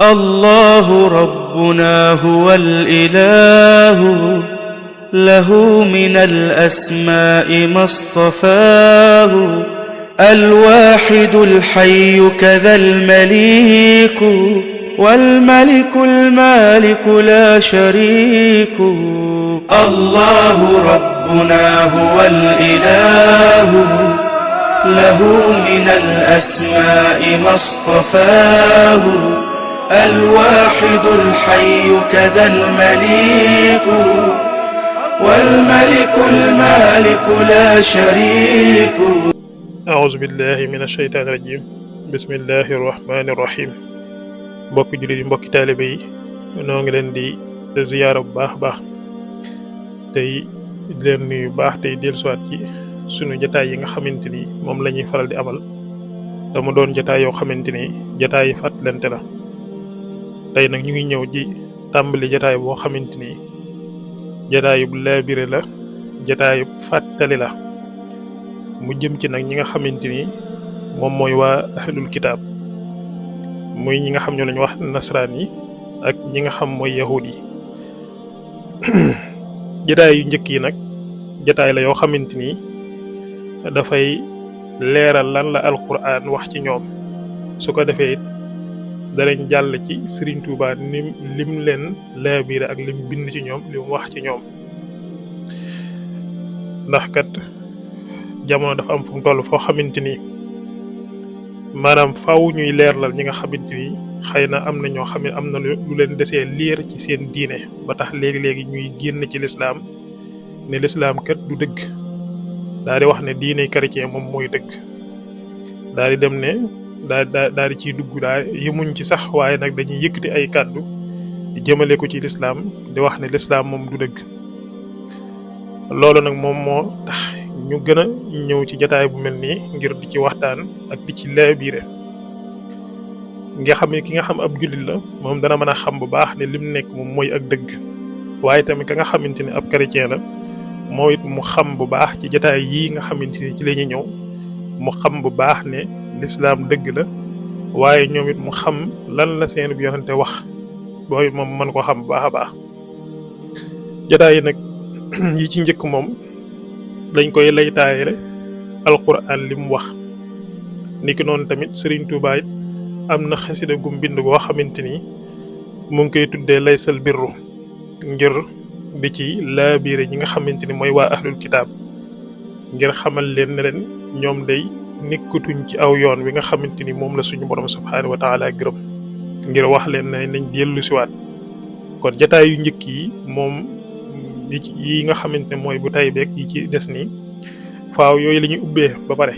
الله ربنا هو الإله، له من الأسماء ما اصطفاه، الواحد الحي كذا المليك، والملك المالك لا شريك. الله ربنا هو الإله، له من الأسماء ما اصطفاه، الواحد الحي كذا المليك، والملك المالك لا شريك. أعوذ بالله من الشيطان الرجيم. بسم الله الرحمن الرحيم. mbokk jullit yi mbokki taalibe yi noo ngi leen di ziyaara bu baax tey di leen nuyu baax tey dellusiwaat ci sunu jataay yi nga xamante ni moom la ñuy faral di amal te mu doon jataay yoo xamante ni jataay yi fàttalante la. tey nag ñu ngi ñëw ci tàmbali jataay boo xamante ni jataayub laabire la, jataayub fàttali la, mu jëm ci nag ñi nga xamante ni moom mooy waa ahlul kitaab, muy ñi nga xam ñoo lañu wax nasraan yi ak ñi nga xam mooy yahud yi. jataay yu njëkk yi nag jataay la yoo xamante ni dafay leeral lan la alquran wax ci ñoom, su ko defee it danañ jàll ci Serigne Touba lim leen laabire ak lim bind ci ñoom, lim wax ci ñoom. ndax kat jamono dafa am fu mu toll foo xamante ni maanaam faaw ñuy leerlal ñi nga xamante ni xëy na am na ñoo xam ne am na lu leen desee liir ci seen diine, ba tax léegi-léegi ñuy génn ci lislaam ne lislaam kat du dëgg, daal di wax ne diine chrétien moom mooy dëgg, daal di dem ne daal di ciy dugg daal yemuñ ci sax, waaye nag dañuy yëkkati ay kàddu jëmale ko ci lislaam di wax ne lislaam moom du dëgg. loolu nag moom moo tax ñu gën a ñëw ci jataay bu mel nii ngir di ci waxtaan ak di ci laabiire. nga xam ne ki nga xam ab jullit la moom dana mën a xam bu baax ne lim nekk moom mooy ak dëgg, waaye tamit ka nga xamante ne ab chrétien la moo it mu xam bu baax ci jataay yii nga xamante ni ci la ñuy ñëw mu xam bu baax ne lislaam dëgg la, waaye ñoom it mu xam lan la seen bi yonante wax booy moom mën ko xam bu baax a baax. jataay yi nag yi ci njëkk moom dañ koy laytaayale alquran li mu wax. niki noonu tamit Serigne Touba it am na xasida gum bind goo xamante ni mu ngi koy tuddee laysal birru, ngir di ci laabiire ñi nga xamante ni mooy waa ahlul kitaab, ngir xamal leen ne leen ñoom day nekkatuñ ci aw yoon wi nga xamante ni moom la suñu borom subhaanahu wa taala gërëm, ngir wax leen ne nañ dellu siwaat. kon jataay yu njëkk yi moom yi nga xamante ne mooy bu tay beeg yi ci des nii faaw yooyu la ñuy ubbee ba pare.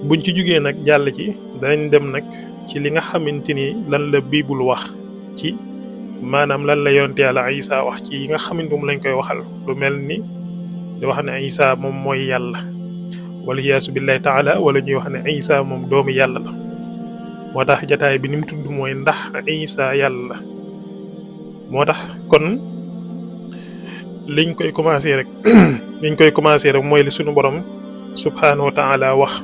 buñ ci jugee nag jàll ci danañ dem nag ci li nga xamante ni lan la biibul wax ci maanaam lan la yonent yàlla Isa wax ci yi nga xamante moom lañ koy waxal, lu mel ni di wax ne Isa moom mooy yàlla wala yaasu billahi taala, wala ñuy wax ne Isa moom doomu yàlla la. moo tax jataay bi ni mu tudd mooy ndax Isa yàlla la. moo tax kon liñ koy commencé rek mooy li sunu borom subhaanahu wa taala wax,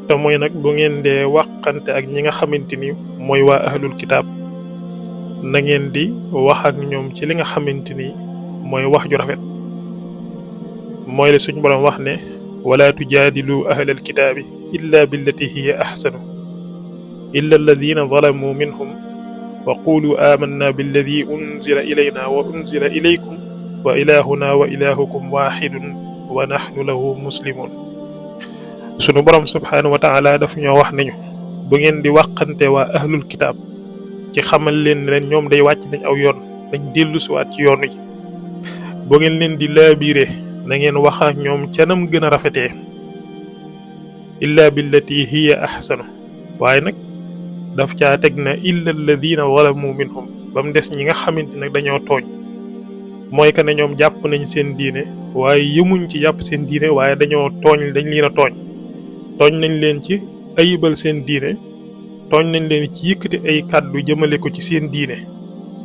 te mooy nag bu ngeen dee waxante ak ñi nga xamante ni mooy waa ahlul kitaab, na ngeen di wax ak ñoom ci li nga xamante ni mooy wax ju rafet. mooy li suñu borom wax ne wala tujaadilu ahlal kitaabi illa billati hiya ahsanu illa alladina zalamu minhum wa qulu amanna billadi unzila ilayna wa unzila ilaykum wa ilahuna wa ilahukum waxidun wa nahnu lahu muslimun. sunu borom subhaanahu wa taala daf ñoo wax nañu bu ngeen di waxante waa ahlul kitaab ci xamal leen ne leen ñoom day wàcc nañ aw yoon, dañ dellu siwaat ci yoon wi. bu ngeen leen di laabiire na ngeen wax ak ñoom ca nam gën a rafetee illa billati hiya ahsanu, waaye nag daf caa teg na illa alladina zalamu minhum, ba mu des ñi nga xamante nag dañoo tooñ. mooy que ne ñoom jàpp nañ seen diine, waaye yemuñ ci jàpp seen diine, waaye dañoo tooñ, dañ leen a tooñ nañ leen ci ayibal seen diine, tooñ nañ leen ci yëkkati ay kàddu jëmale ko ci seen diine.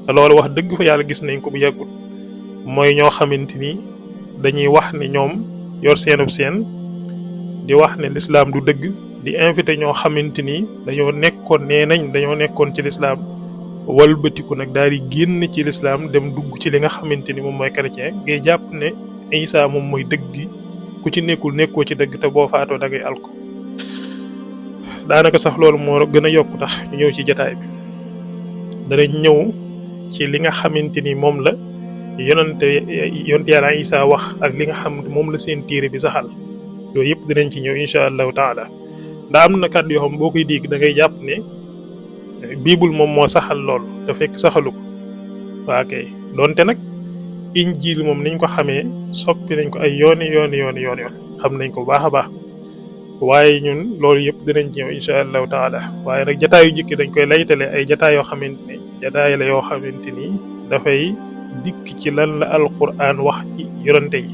te loolu wax dëgg fa yàlla gis nañ ko bu yàggut. mooy ñoo xamante ni dañuy wax ne ñoom yor seenub seen di wax ne lislaam du dëgg, di invité ñoo xamante ni dañoo nekkoon dañoo nekkoon ci lislaam walbatiku nag daal di génn ci lislaam dem dugg ci li nga xamante ni moom mooy chrétien ngay jàpp ne Isa moom mooy dëgg ku ci nekkoo ci dëgg te boo faatoo da ngay alko daanaka sax loolu moo gën a yokk tax ñu ñëw ci jataay bi danañ ñëw ci li nga xamante ni moom la yonent yàlla Isa wax ak li nga xam moom la seen téere bi saxal yooyu yëpp dinañ ci ñëw incha allahu taala ndax am na kàddu yoo xam boo koy dégg da ngay jàpp ne bible moom moo saxal lool te fekk saxalu ko waa kay donte nag injil moom niñ ko xamee soppi nañ ko ay yoon xam nañ ko bu baax a baax waaye ñun loolu yëpp dinañ ci ñëw incha allahu taala waaye nag jataayu njëkk dañ koy laytale ay jataay yoo xamante ni jataay la yoo xamante ni dafay dikk ci lan la alquran wax ci yonante yi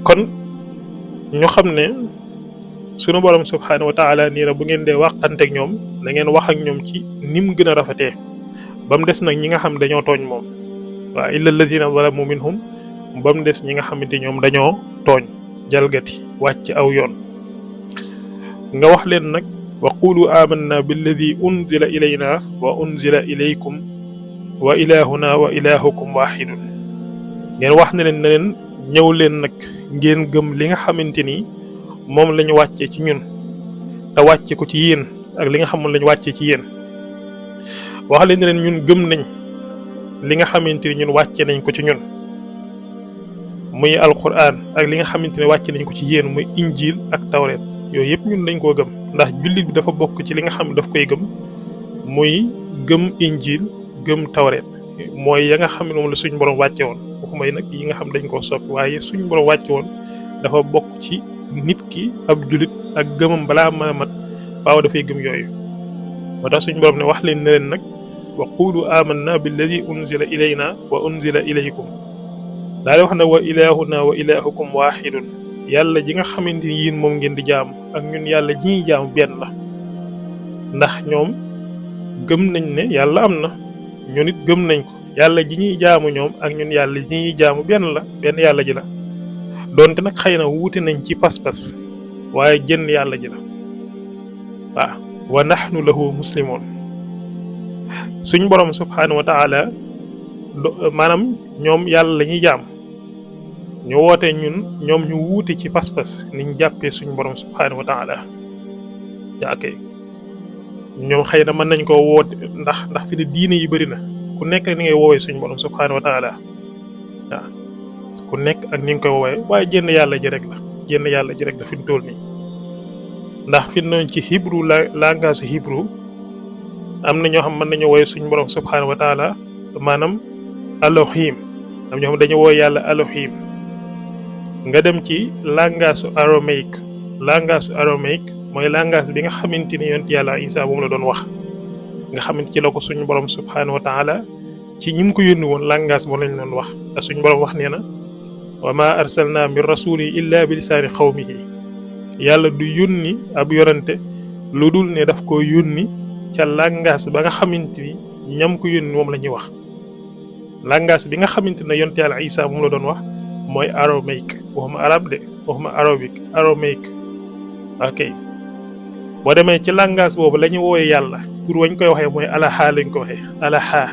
kon ñu xam ne sunu borom subhanahu wa taala nii na bu ngeen dee waxante ak ñoom da ngeen wax ak ñoom ci nim gën a rafetee ba mu des nag ñi nga xam dañoo tooñ moom waaw illa alladina zalamu minhum ba mu des ñi nga xamante ñoom dañoo tooñ jalgati wàcc aw yoon nga wax leen nag wa qulu amanna billadi unzila ilayna wa unzila ilaykum wa ilahuna wa ilahukum wahidun ngeen wax ne leen ñëw leen nag ngeen gëm li nga xamante ni moom lañu wàccee ci ñun te wàcce ko ci yéen ak li nga xam moom lañu wàccee ci yéen wax leen ne ñun gëm nañ li nga xamante ni ñun wàcce nañ ko ci ñun muy alquran ak li nga xamante ne wàcce nañ ko ci yéen muy injil ak tawret yooyu yëpp ñun dañ koo gëm ndax jullit bi dafa bokk ci li nga xam ne daf koy gëm muy gëm injil gëm tawret mooy ya nga xam ne moom la suñ borom wàcce woon waxuma nag yi nga xam dañ koo soppi waaye suñ borom wàcce woon dafa bokk ci nit ki ab jullit ak gëmam balaa mën a mat faaw dafay gëm yooyu moo tax suñ borom ne wax leen ne leen nag wa qulu amanna billadi unzila ilayna wa unzila ilaykum daal di wax ne wa ilahuna wa ilahukum wahidun yàlla ji nga xamante ni yéen moom ngeen di jaam ak ñun yàlla ji ñuy jaam benn la ndax ñoom gëm nañ ne yàlla am na ñun it gëm nañ ko yàlla ji ñuy jaamu ñoom ak ñun yàlla ji ñuy jaamu benn yàlla ji la donte nag xëy na wuute nañ ci pas-pas waaye jënn yàlla ji la waaw wa nahnu lahu muslimoon suñ borom subhanahu wa taala maanaam ñoom yàlla la ñuy jaam ñu woote ñoom ñu wuute ci pas-pas niñ jàppee suñ borom subhanahu wa taala yaakay ñoom xëy na mën nañ koo woote ndax fi ne diine yi bëri na ku nekk ni ngay woowee suñ borom subhanahu wa taala waaw ku nekk ak ni nga koy woowee waaye jënn yàlla ji rek la fi mu toll nii ndax fi noonu ci Hébreu langage Hébreu am na ñoo xam mën nañu woowee suñ borom subhanahu wa taala maanaam Elohim am ñoo xam dañu woowee yàlla Elohim nga dem ci langage araméique mooy langage bi nga xamante ni yonent yàlla Isa moom la doon wax nga xamante ci la ko suñu borom subhanahu wa taala ci ñi mu ko yónni woon langage boo lañ doon wax te suñu borom wax nee na wa ma arsalna min rasuli illa bi lisaani xawmihi yàlla du yónni ab yorante lu dul ne daf ko yónni ca langage ba nga xamante ni ñam ko yónni moom la ñuy wax langage bi nga xamante ne yonent yàlla Isa moom la doon wax mooy araméique waxuma arabe de waxuma araméique ok boo demee ci langage boobu la ñu wooyee yàlla pour wañ koy waxee mooy alaha lañ ko waxee alaha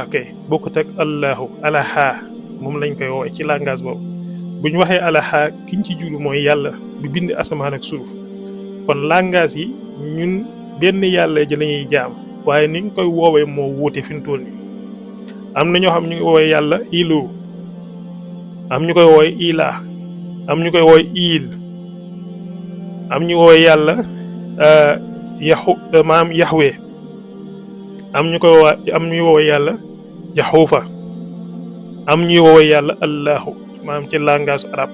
ok bokkut ak allahu alaha moom lañ koy woowee ci langage boobu buñ waxee alaha kiñ ci julu mooy yàlla bi bind asamaan ak suuf kon langage yi ñun benn yàlla ji la ñuy jaam waaye niñ koy woowee moo wuute fi mu toll nii am na ñoo xam ñu ngi woowee yàlla ilu am ñu koy woowee ila am ñu koy woowee il am ñu woowee yàlla maam yaxwe am ñu woowee yàlla jaxuufa am ñuy woowee yàlla allahu maam ci langage arabe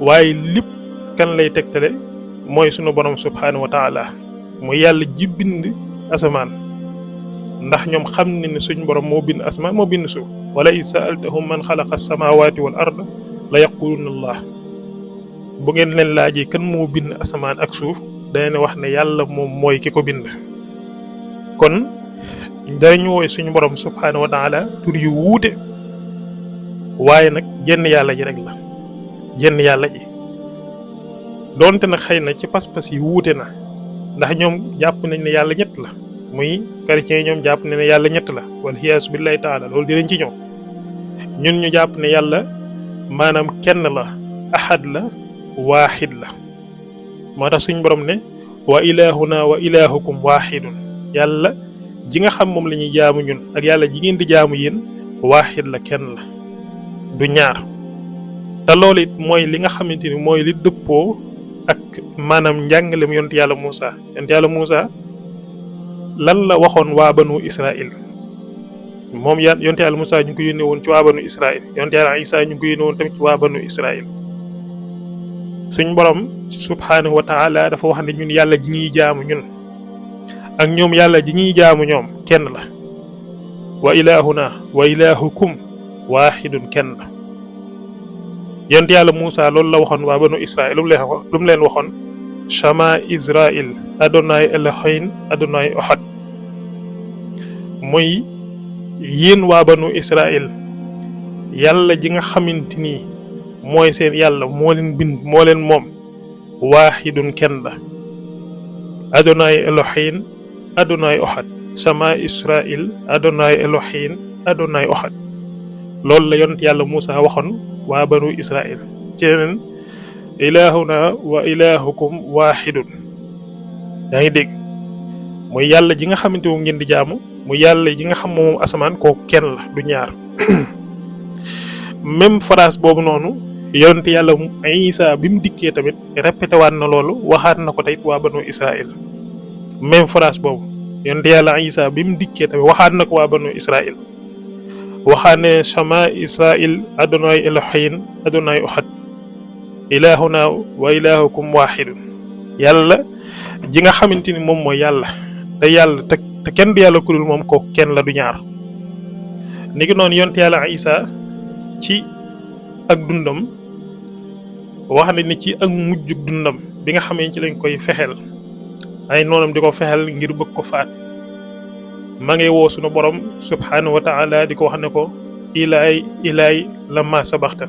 waaye lépp kan lay tegtale mooy sunu borom subhanahu wa taala mooy yàlla ji bind asamaan ndax ñoom xam ne ne suñ borom moo bind asamaan moo bind suuf wala in saaltahum man xalaqa samawati wal arda la yaquluna allah bu ngeen leen laajee kan moo bind asamaan ak suuf dana wax ne yàlla moom mooy ki ko bind kon danañu woy suñu borom subhanahu wa taala tur yu wuute waaye nag jenn yàlla ji rek la jenn yàlla ji donte nag xëy na ci pas-pas yi wuute na ndax ñoom jàpp nañ ne yàlla ñett la muy chrétiens yi ñoom jàpp nañ ne yàlla ñett la wal xiyaasu billahi taala loolu dinañ ci ñëw ñun ñu jàpp ne yàlla maanaam kenn la ahad la waaxid la moo tax suñ borom ne wa ilahuna wa ilahukum waaxidun yàlla ji nga xam moom la ñuy jaamu ñun ak yàlla ji ngeen di jaamu yéen waaxid la kenn la du ñaar te loolu it mooy li nga xamante ni mooy li dëppoo ak maanaam njàngalem yonent yàlla Muusa lan la waxoon waa banu Israil moom yonent yàlla Muusa ñu ngi ko yónnee woon ci waa banu Israil yonent yàlla Isa ñu ngi ko yónnee woon tamit ci waa banu Israil suñ borom subhaanahu wa taala dafa wax ne ñun yàlla ji ñuy jaamu ñun ak ñoom yàlla ji ñuy jaamu ñoom kenn la wa ilahuna wa ilahukum waaxidun kenn la yonent yàlla Muusa loolu la waxoon waa banu Israil lu mu leen waxoon Shama Israil Adonai Elohim Adonai Ohad muy yéen waa banu Israil yàlla ji nga xamante ni mooy seen yàlla moo leen bind moo leen moom waaxidun kenn la Adonai Elohim Adonai Ohad Shama Israil Adonai Elohim Adonai Ohad loolu la yonent yàlla Muusa waxoon waa banu Israil ci leneen ilahuna wa ilahukum waaxidun yaa ngi dégg muy yàlla ji nga xamante moom ngeen di jaamu muy yàlla ji nga xam moom asamaan kooku kenn la du ñaar même phrase boobu noonu yonent yàlla Isa bi mu dikkee tamit répété waat na loolu waxaat na ko tey waa banu Israil même phrase boobu yonent yàlla Isa bi mu dikkee tamit waxaat na ko waa banu Israil waxaat ne Shama Israil Adonai Elohim Adonai Ohad ilahuna wa ilahukum waaxidun yàlla ji nga xamante ni moom mooy yàlla te kenn du yàlla ku dul moom ko kenn la du ñaar niki noonu yonent yàlla Isa ci ak dundam wax na ni ci ak mujjug dundam bi nga xamee ci lañ koy fexeel ay noonam di ko fexeel ngir bëgg ko faat ma ngay woo sunu borom subhanahu wa taala di ko wax ne ko ilaay lamma sabaxta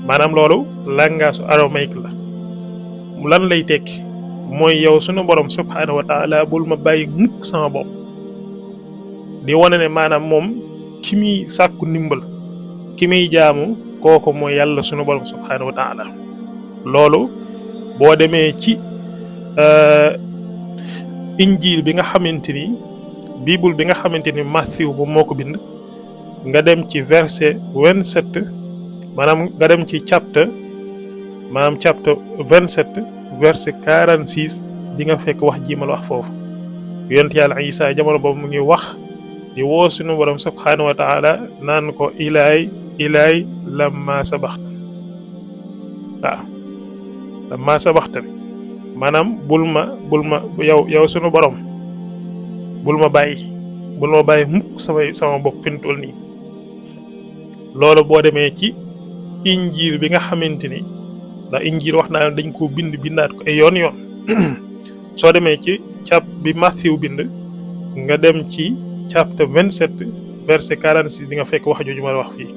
maanaam loolu langaasu aramaique la lan lay tekki mooy yow sunu borom subhanahu wa taala bul ma bàyyi mukk sama bopp di wane ne maanaam moom ki muy sàkku ndimbal ki muy jaamu kooku mooy yàlla sunu borom subhanahu wa taala loolu boo demee ci injil bi nga xamante ni bible bi nga xamante ni Matthieu bu moo ko bind nga dem ci verset 27 maanaam nga dem ci chapter 27 verset 46 di nga fekk wax ji ma la wax foofu yonent yàlla Isa jamono boobu mu ngi wax di woo sunu borom subhanahu wa taala naan ko ilaay lamma sabaxta waaw lamma sabaxta maanaam bul ma yow sunu borom bul ma bàyyi mukk sama bopp fi mu toll nii loolu boo demee ci injil bi nga xamante ni ndax injil wax naa dañ ko bindaat ko ay yoon soo demee ci bi Matthieu bind nga dem ci chapter 27 verset 46 di nga fekk wax jooju ma wax fii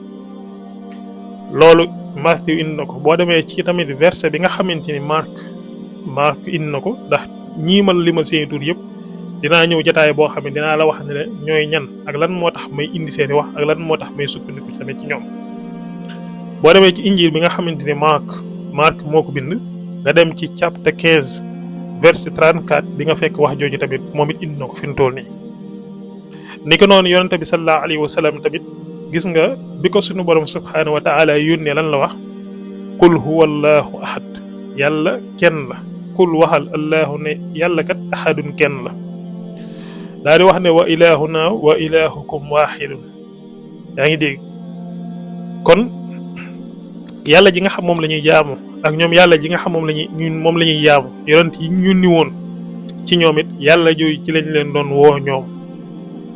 loolu Matthieu indi na ko boo demee ci tamit verset bi nga xamante ni Marc indi na ko ndax ñii ma limal seen tur yëpp dinaa ñëw jotaay boo xam ne dinaa la wax ne ñooy ñan ak lan moo tax may indi seeni wax ak lan moo tax may sukkandiku tamit ci ñoom boo demee ci injil bi nga xamante ni Marc moo ko bind nga dem ci chapter 15 verset 34 di nga fekk wax jooju tamit moom it indi na ko fi mu toll nii ni ko noonu yonente bi sallallahu alayhi wa sallam tamit gis nga bi ko sunu borom subhanahu wa taala yónnee lan la wax qul huwa allahu ahad yàlla kenn la qul waxal allahu ne yàlla kat ahadun kenn la daal di wax ne wa ilahuna wa ilahukum waaxidun yaa ngi dégg kon yàlla ji nga xam moom la ñuy jaamu ak ñoom yàlla ji nga xam moom la ñuy jaamu yonent yi ñu yónni woon ci ñoom it yàlla jooyu ci lañ leen doon woo ñoom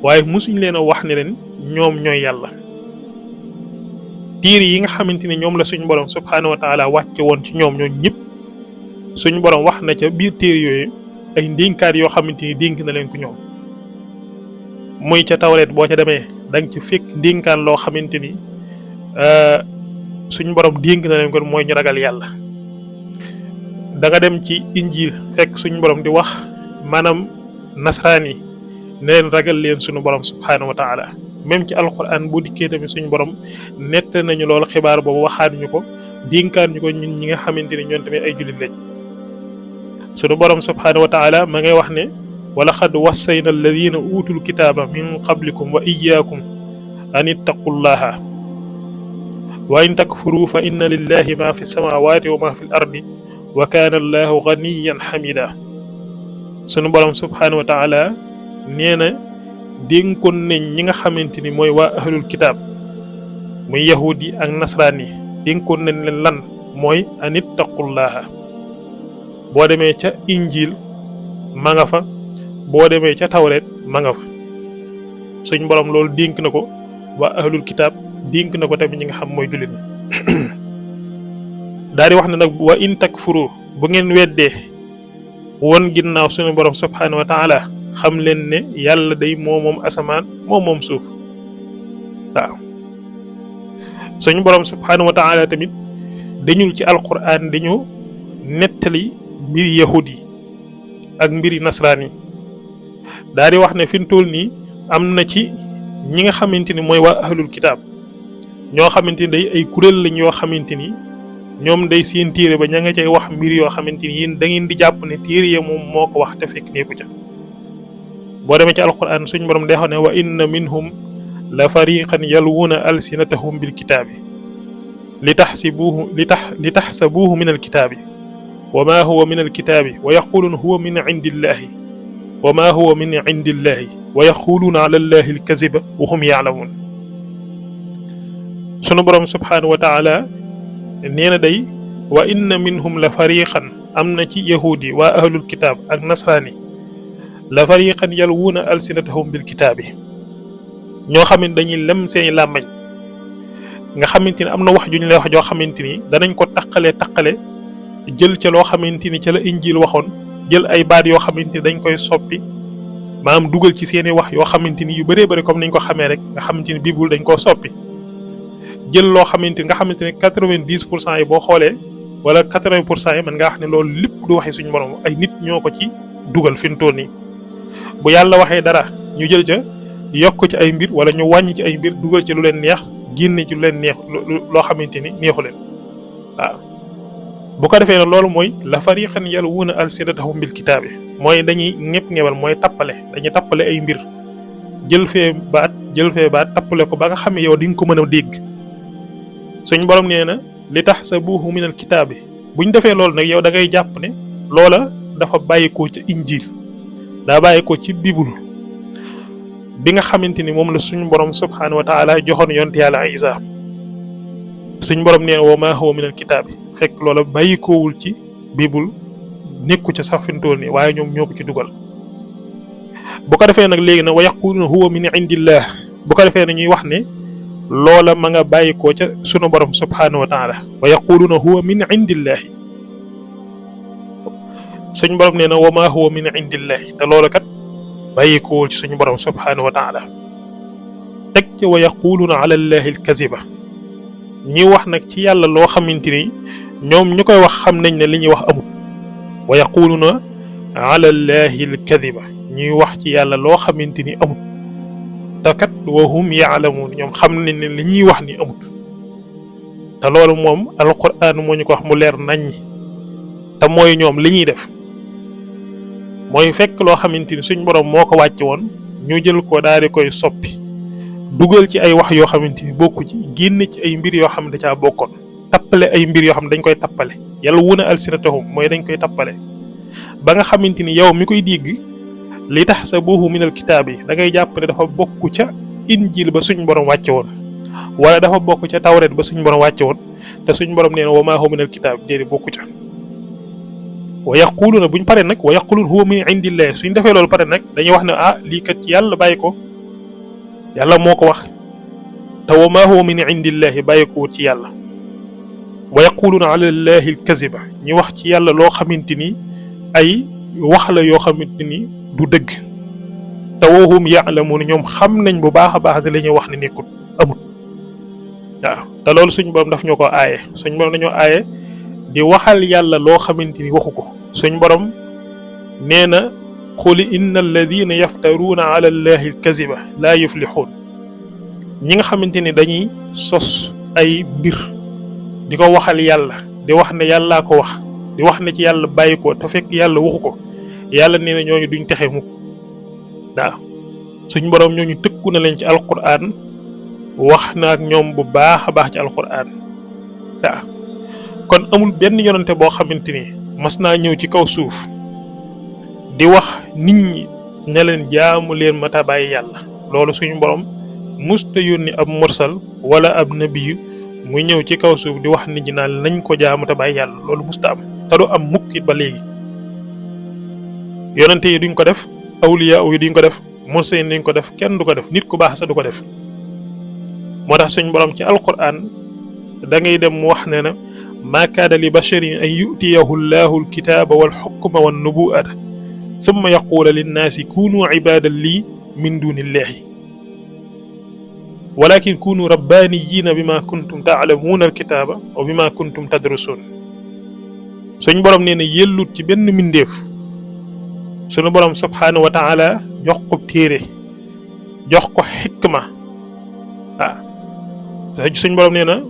waaye musuñ leen a wax ne leen ñoom ñooy yàlla tiir yi nga xamante ni ñoom la suñu borom subhanahu wa taala wàcce woon ci ñoom ñoo ñëpp suñu borom wax na ca biir téer yooyu ay ndénkaat yoo xamante ni dénk na leen ko ñoom muy ca tawreet boo ca demee da nga ci fekk ndénkaan loo xamante ni suñu borom dénk na leen ko mooy ñu ragal yàlla da nga dem ci injil fekk suñu borom di wax maanaam nasaraan yi ne leen ragal leen suñu borom subhaanahu wa taala même ci alquran bu dikkee tamit suñu borom nett nañu loolu xibaar boobu waxaat ñu ko dénkaan ñu ko ñun ñi nga xamante ni ñoom tamit ay jullit lañ suñu borom subhaanahu wa taala ma ngay wax ne wala xad wassayna alladina utul kitaaba min qablikum wa iyaakum an ittaqullaha wa in takfuru fa inna lillahi ma fi samawati wa ma fi l ardi wa kaana allahu ganiyan xamida sunu borom subhaanahu wa taala nee na dénkoon nañ ñi nga xamante ni mooy waa ahlul kitaab muy yahud yi ak nasraan yi dénkoon nañ leen lan mooy an ittaqullaha boo demee ca injil ma nga fa boo demee ca tawret ma nga fa suñ borom loolu dénk na ko waa ahlul kitaab dénk na ko tamit ñi nga xam mooy jullit ñi daal di wax ne nag wa in takfuru bu ngeen weddee won ginnaaw suñu borom subhaanahu wa taala xam leen ne yàlla day moom asamaan moom suuf waaw suñu borom subhaanahu wa taala tamit dañul ci alquran dañu nettali mbiri yahud yi ak mbiri nasraan yi daal di wax ne fi mu toll nii am na ci ñi nga xamante ni mooy waa ahlul kitaab ñoo xamante ni day ay kuréel lañ yoo xamante ni ñoom day seen téere ba ña nga cay wax mbir yoo xamante ni yéen da ngeen di jàpp ne téere ya moom moo ko wax te fekk neeku ca boo demee ci alquran suñ borom day xam ne wa inna minhum la fariqan yalwuna alsinatahum bil kitaabi li taxsabuuhu min alkitaabi wa ma huwa min alkitaabi wa yaquluuna huwa min indillahi wa ma huwa min indillahi wa yaquluuna ala allahi alkaziba wa hum yaalamuun sunu borom subhaanahu wa taala nee na day wa inna minhum la fariqan am na ci yahudi waa ahlul kitaab ak nasraani la fariqan yalwuuna alsinatahum bil kitaabi ñoo xamante dañuy lem seeni làmmañ nga xamante ni am na wax juñ lay wax joo xamante ni danañ ko taqale jël ca loo xamante ni ca la injil waxoon jël ay baat yoo xamante ni dañ koy soppi maanaam dugal ci seeni wax yoo xamante ni yu bëree bëri comme niñ ko xamee rek nga xamante ni bible dañ koo soppi jël loo xamante nga xamante ne 90% yi boo xoolee wala 80% yi mën ngaa wax ne loolu lépp du waxee suñu borom ay nit ñoo ko ci dugal fi mu toll nii bu yàlla waxee dara ñu jël ca yokk ci ay mbir wala ñu wàññi ci ay mbir dugal ci lu leen neex génne ci lu leen neex loo xamante ni neexu leen waaw bu ko defee nag loolu mooy la fariqan yalwuuna alsinatahum bil kitaabi mooy dañuy ñëpp mooy dañuy tappale ay mbir jël fee baat tappale ko ba nga xam ne yow di nga ko mën a dégg suñ borom nee na li taxsabuuhu min alkitaabi buñ defee loolu nag yow da ngay jàpp ne loola dafa bàyyikoo ci injil daa bàyyikoo ci bible bi nga xamante ni moom la suñu borom subhaanahu wa taala joxoon yonent yàlla Isa suñ borom nee na wa maa huwa min alkitaabi fekk loola bàyyikoowul ci bible nekku ca sax fi mu toll nii waaye ñoom ñoo ko ci dugal bu ko defee nag léegi nag wa yaquluuna huwa min indillah bu ko defee nag ñuy wax ne loola ma nga bàyyikoo ca sunu borom subhaanahu wa taala wa yaquluuna huwa min indillahi suñu borom nee na wa maa huwa min indillahi te loola kat bàyyikoowul ci suñu borom subhaanahu wa taala teg ci wa yaquluuna ala allahi alkaziba ñi wax nag ci yàlla loo xamante ni ñoom ñu koy wax xam nañ ne li ñuy wax amul wa yaquluuna ala allahi alkadiba ñuy wax ci yàlla loo xamante ni amul te kat wa hum yaalamuun ñoom xam nañ ne li ñuy wax ni amut te loolu moom alquran moo ñu ko wax mu leer nañ ñi te mooy ñoom li ñuy def mooy fekk loo xamante ni suñ borom moo ko wàcce woon ñu jël ko daal di koy soppi dugal ci ay wax yoo xamante ni bokku ci génn ci ay mbir yoo xam ne da caa bokkoon tappale ay mbir yoo xam ne dañ koy tappale yàlla wuna alsinatahum mooy dañ koy tappale ba nga xamante ni yow mi koy dégg li taxsabuuhu min alkitaab yi da ngay jàpp ne dafa bokk ca injil ba suñ borom wàcce woon wala dafa bokk ca tawret ba suñ borom wàcce woon te suñ borom nee na wa maa huwa min alkitaab déedéet bokku ca wa yaquluuna buñ pare nag wa yaquluun huwa min indillah suñ defee loolu pare nag dañuy wax ne lii kat ci yàlla bàyyi ko yàlla moo ko wax te wa maa huwa min indillahi bàyyi ko ci yàlla wa yaquluuna ala allahi alkaziba ñu wax ci yàlla loo xamante ni ay wax la yoo xamante ni du dëgg te wahum yaalamuun ñoom xam nañ bu baax a baax ne li ñuy wax ne nekkul amul waaw te loolu suñ borom daf ñoo ko aaye suñ borom dañoo aaye di waxal yàlla loo xamante ni waxu ko. suñ borom nee na qul inna alladina yaftaruuna ala allahi alkaziba laa yuflixuun. ñi nga xamante ni dañuy sos ay mbir di ko waxal yàlla di wax ne yàllaa ko wax di wax ne ci yàlla bàyyi ko te fekk yàlla waxu ko yàlla nee na ñooñu duñ texe mukk. waaw suñ borom ñooñu tëkku na leen ci alquran wax na ak ñoom bu baax a baax ci alquran. waaw kon amul benn yonante boo xamante ni mas naa ñëw ci kaw suuf di wax nit ñi ne leen jaamu leen ma ta bàyyi yàlla. loolu suñu borom musta yónni ab mursal wala ab nabiyu muy ñëw ci kaw suuf di wax nit ñi naan nañ ko jaamu ta bàyyi yàlla. loolu musta am te du am mukkit ba léegi. yonante yi duñ ko def, awliya yi duñ ko def, mursal yi duñ ko def, kenn du ko def, nit ku baax sa du ko def. moo tax suñu borom ci alquran da ngay dem mu wax ne na maa kaada li basharin an yutiyahu llahu alkitaba walxukma wannubuwata thumma yaqula linnaasi kunu ibadan lii min duni illahi walakin kunu rabbaniyina bima kuntum taalamuuna alkitaba wa bima kuntum tadrusun. suñ borom nee na yellut ci benn mindeef suñu borom subhanahu wa taala jox ko téere jox ko xikma. suñ borom nee na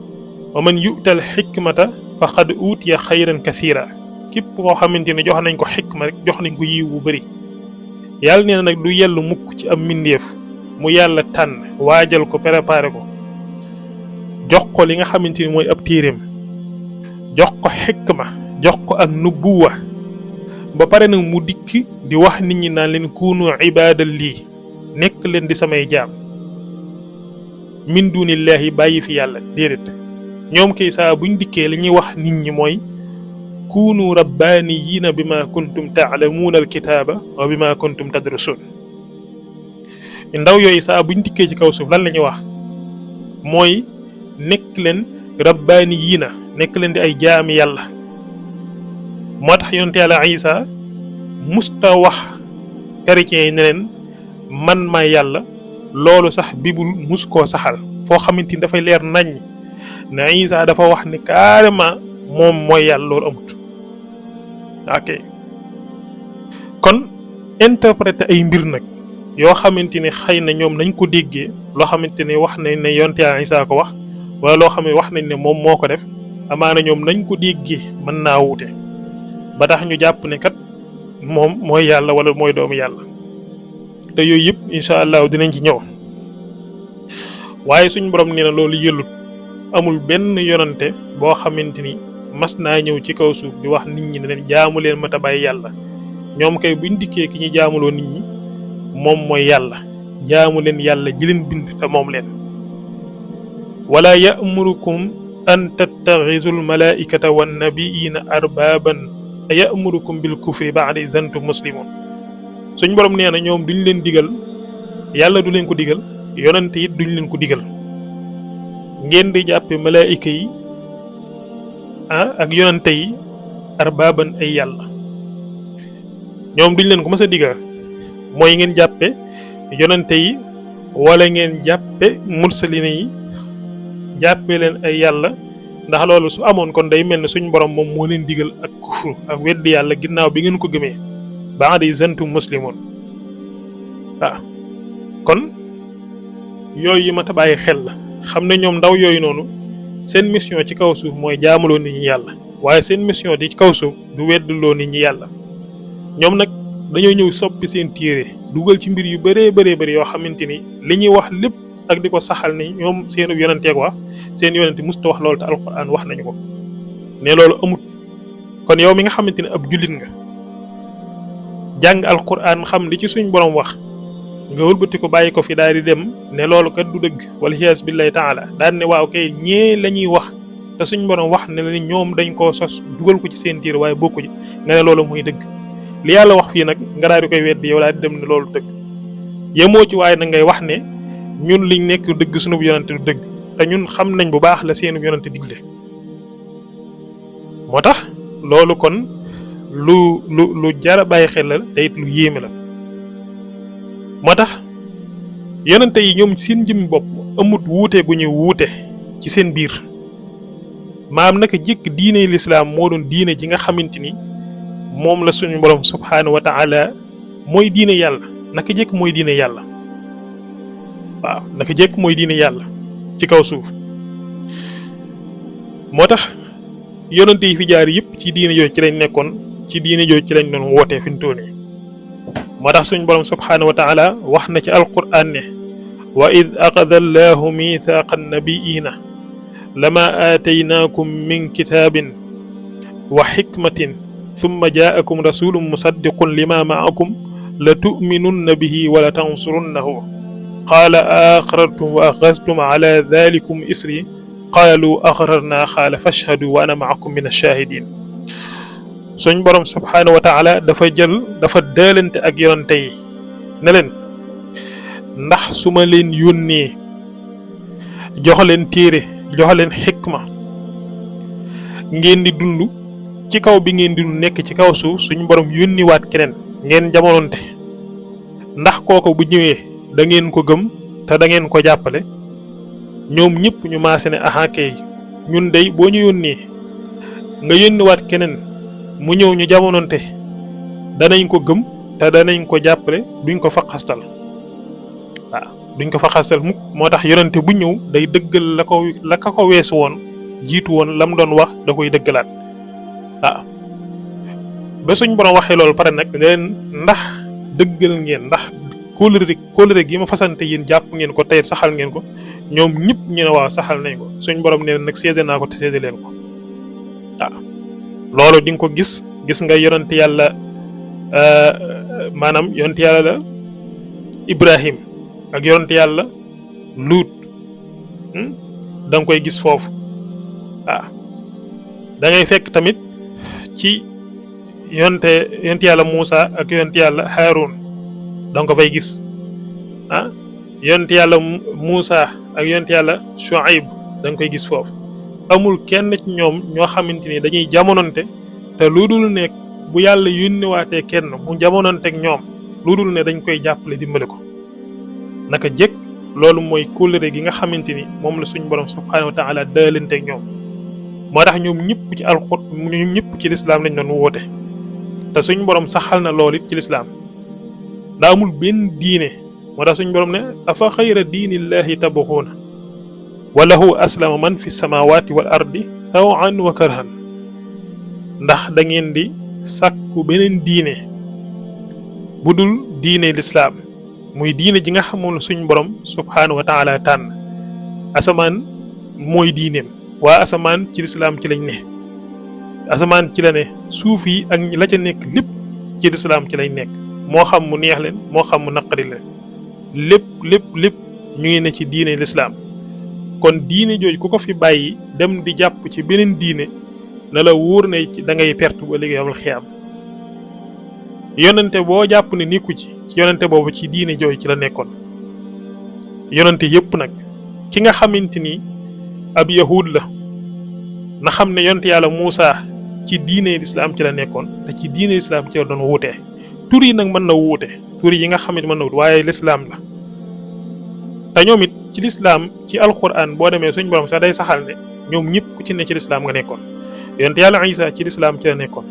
wa man yu'tal xikmata faqad utiya xayran kathira. képp koo xamante ne jox nañ ko xikma rek jox nañ ko yiw bu bëri. yàlla nee na nag du yellu mukk ci am mbindeef mu yàlla tànn waajal ko préparé ko jox ko li nga xamante ni mooy ab téeréem jox ko xikma jox ko ak nubuwa ba pare nag mu dikk di wax nit ñi naan leen kunu ibaadal lii nekk leen di samay jaam min dunillahi bàyyi fi yàlla déedéet. ñoom kay saa buñ dikkee li ñuy wax nit ñi mooy kunu rabbaniyina bima kuntum taalamuuna alkitaaba wa bima kuntum tadrusun. ndaw yooyu saa buñ dikkee ci kaw suuf lan la ñuy wax mooy nekk leen rabbaniyina nekk leen di ay jaami yàlla. moo tax yonent yàlla Isa musta wax chrétiens yi ne leen man maa yàlla. loolu sax bibul mus koo saxal foo xamante ni dafay leer nañ ne Isa dafa wax ni carrément moom mooy yàlla. loolu amut. ok kon interpréter ay mbir nag yoo xamante ni xëy na ñoom nañ ko déggee loo xamante ni wax nañ ne yonent Yàlla Isa ko wax wala loo xam ne wax nañ ne moom moo ko def amaana ñoom nañ ko déggee mën naa wuute ba tax ñu jàpp ne kat moom mooy yàlla wala mooy doomu yàlla. te yooyu yëpp incha allah dinañ ci ñëw waaye suñ borom nee na loolu yëllut. amul benn yonante boo xamante ni mas naa ñëw ci kaw suuf di wax nit ñi ne leen jaamu leen ma ta bàyyi yàlla. ñoom kay buñ dikkee ki ñu jaamuloo nit ñi moom mooy yàlla. jaamu leen yàlla ji leen bind te moom leen. wala ya'murukum an tattaxizu almalaikata wannabiyina arbaaban ya'murukum bil kufri ba'da idh antum muslimun. suñ borom nee na ñoom duñ leen digal yàlla du leen ko digal yonante it duñ leen ko digal ngeen di jàppe malaayika yi ak yonante yi arbaaban ay yàlla. ñoom duñ leen ko mës a digal mooy ngeen jàppe yonante yi wala ngeen jàppe mursalina yi jàppe leen ay yàlla ndax loolu su amoon kon day mel ne suñ borom moom moo leen digal ak kufru ak weddi yàlla ginnaaw bi ngeen ko gëmee ba'da iz antum muslimun. kon yooyu yi ma ta bàyyi xel la xam ne ñoom ndaw yooyu noonu seen mission ci kaw suuf mooy jaamuloo nit ñi yàlla waaye seen mission di ci kaw suuf du weddloo nit ñi yàlla. ñoom nag dañoo ñëw soppi seen téere dugal ci mbir yu bëree bëri yoo xamante ni li ñuy wax lépp ak di ko saxal ni ñoom seen yonenteeg wax seen yonente musta wax loolu te alquran wax nañu ko ne loolu amut. kon yow mi nga xamante ne ab jullit nga jàng alquran xam li ci suñ borom wax nga wëlbati ko bàyyi ko fi daal di dem ne loolu kat du dëgg wala xiyaas billahi taala daal ne waaw kay ñee la ñuy wax te suñ borom wax ne la ni ñoom dañ koo sos dugal ko ci seen téere waaye bokku ci nga ne loolu mooy dëgg. li yàlla wax fii nag nga daal di koy weddi yow daal di dem ne loolu dëgg yemoo ci waaye nag ngay wax ne ñun liñ nekk dëgg sunub yonante du dëgg te ñun xam nañ bu baax la seenub yonante digle. moo tax loolu kon lu jara bàyyi xel la te it lu yéeme la. moo tax yonante yi ñoom seen jëmmi bopp amut wuute gu ñuy wuute ci seen biir maam naka jëkk diine lislaam moo doon diine ji nga xamante ni moom la suñu borom subhaanahu wa taala mooy diine yàlla naka jëkk mooy diine yàlla waaw naka jëkk mooy diine yàlla ci kaw suuf moo tax yonent yi fi jaar yëpp ci diine jooju ci lañ nekkoon ci diine jooju ci lañ doon wootee fi mu toll nii moo tax suñu borom subhaanahu wa taala wax na ci alquran ne wa id aqada allahu mithaqa annabiina lama aataynaakum min kitaabin wa xikmatin thumma jaakum rasulun musaddiqun lima maakum la tu'minunna bihi wa la tansurunnahu qaala aqrartum wa axastum ala dalikum isri qaalu aqrarna qaala fashhadu wa ana maakum min ash-shahidin suñ borom subhaanahu wa taala dafa daalante ak yonante yi ne leen ndax su ma leen yónnee jox leen téere jox leen xikma ngeen di dund ci kaw bi ngeen di dund nekk ci kaw suuf suñ borom yónniwaat keneen ngeen jamononte ndax kooko bu ñëwee da ngeen ko gëm te da ngeen ko jàppale ñoom ñëpp ñu maase ne kay ñun dey boo ñu yónnee nga yónniwaat keneen mu ñëw ñu jamononte danañ ko gëm te danañ ko jàppale duñ ko faqastal waaw duñ ko faqastal mukk moo tax yonente bu ñëw day dëggal la ko weesu woon jiitu woon lam doon wax da koy dëggalaat waaw ba suñ borom waxee loolu pare nag leen ndax dëggal ngeen ndax kóllëre gi ma fasante yéen jàpp ngeen ko tey saxal ngeen ko ñoom ñëpp ñu ne waaw saxal nañ ko suñ borom nee nag séede naa ko te séede leen ko waaw loolu di nga ko gis nga yonent yàlla maanaam yonent yàlla la Ibrahim ak yonent yàlla Luut da nga koy gis foofu waaw da ngay fekk tamit ci yonent yàlla Muusa ak yonent yàlla Haarun da nga ko fay gis yonent yàlla Muusa ak yonent yàlla Shuayb da nga koy gis foofu amul kenn ci ñoom ñoo xamante ni dañuy jamononte te lu dul ne bu yàlla yónniwaatee kenn mu jamononteeg ñoom lu dul ne dañ koy jàppale dimbale ko naka jëkk loolu mooy kóllëre gi nga xamante ni moom la suñ borom subhaanahu wa taala daalanteeg ñoom moo tax ñoom ñëpp ci ñoom ñëpp ci lislaam lañ doon woote te suñ borom saxal na loolu it ci lislaam daa amul benn diine moo tax suñ borom ne afa xayra diinillahi tabxuuna wa lahu aslama man fi samawati wal ardi tawan wa karhan ndax da ngeen di sàkku beneen diine bu dul diine lislaam muy diine ji nga xamul suñ borom subhaanahu wa taala tànn asamaan mooy diineem waa asamaan ci lislaam ci lañ ne asamaan ci la ne suuf yi ak la ca nekk lépp ci lislaam ci lañ nekk moo xam mu neex leen moo xam mu naqari leen lépp ñu ngi ne ci diine lislaam kon diine jooju ku ko fi bàyyi dem di jàpp ci beneen diine na la wóor ne ci da ngay perte ba léegi yawmal xiyaam yonente boo jàpp ne nikku ci yonente boobu ci diine jooju ci la nekkoon yonente yëpp nag ki nga xamante ni ab yahud la na xam ne yonente yàlla Muusa ci diine lislaam ci la nekkoon te ci diine lislaam ci la doon wuutee tur yi nag mën na wuute tur yi nga xam ne mën na wuute waaye lislaam la te ñoom it ci lislaam ci alquran boo demee suñ borom sax day saxal ne ñoom ñëpp ku ci ne ci lislaam nga nekkoon yonente yàlla Isa ci lislaam ci la nekkoon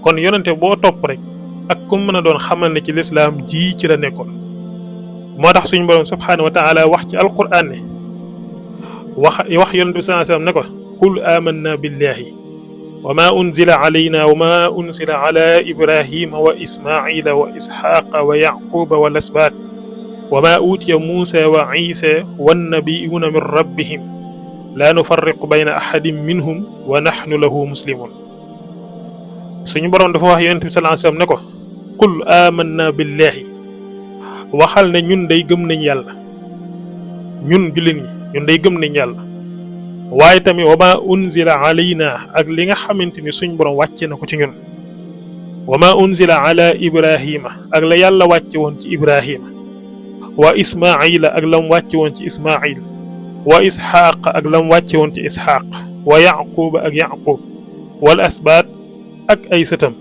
kon yonente boo topp rek ak ku mën a doon xamal ne ci lislaam ji ci la nekkoon moo tax suñ borom subhaanahu wa taala wax ci alquran ne wax yonente bi sallallahu alayhi wasallam ne ko qul amanna billahi wa ma unzila alayna wa ma unzila ala ibrahima wa ismaila wa ishaqa wa yaquba wal asbat wa ma utiya musa wa isa wannabiyuna min rabbihim la nufarriqu bayna ahadin minhum wa nahnu lahu muslimun suñu boroom dafa wax yonent bi sallallahu alayhi wasallam ne ko qul amanna billahi waxal ne ñun day gëm nañ yàlla ñun jullit ñi ñun day gëm nañ yàlla waaye tamit wa ma unzila alayna ak li nga xamante ni suñ boroom wàcce na ko ci ñun wa ma unzila ala ibrahima ak la yàlla wàcce woon ci ibrahima wa ismaila ak lam wàcce woon ci ismail wa isxaq ak lam wàcce woon ci isxaq wa yaquba ak yaqub wal asbaat ak ay sëtam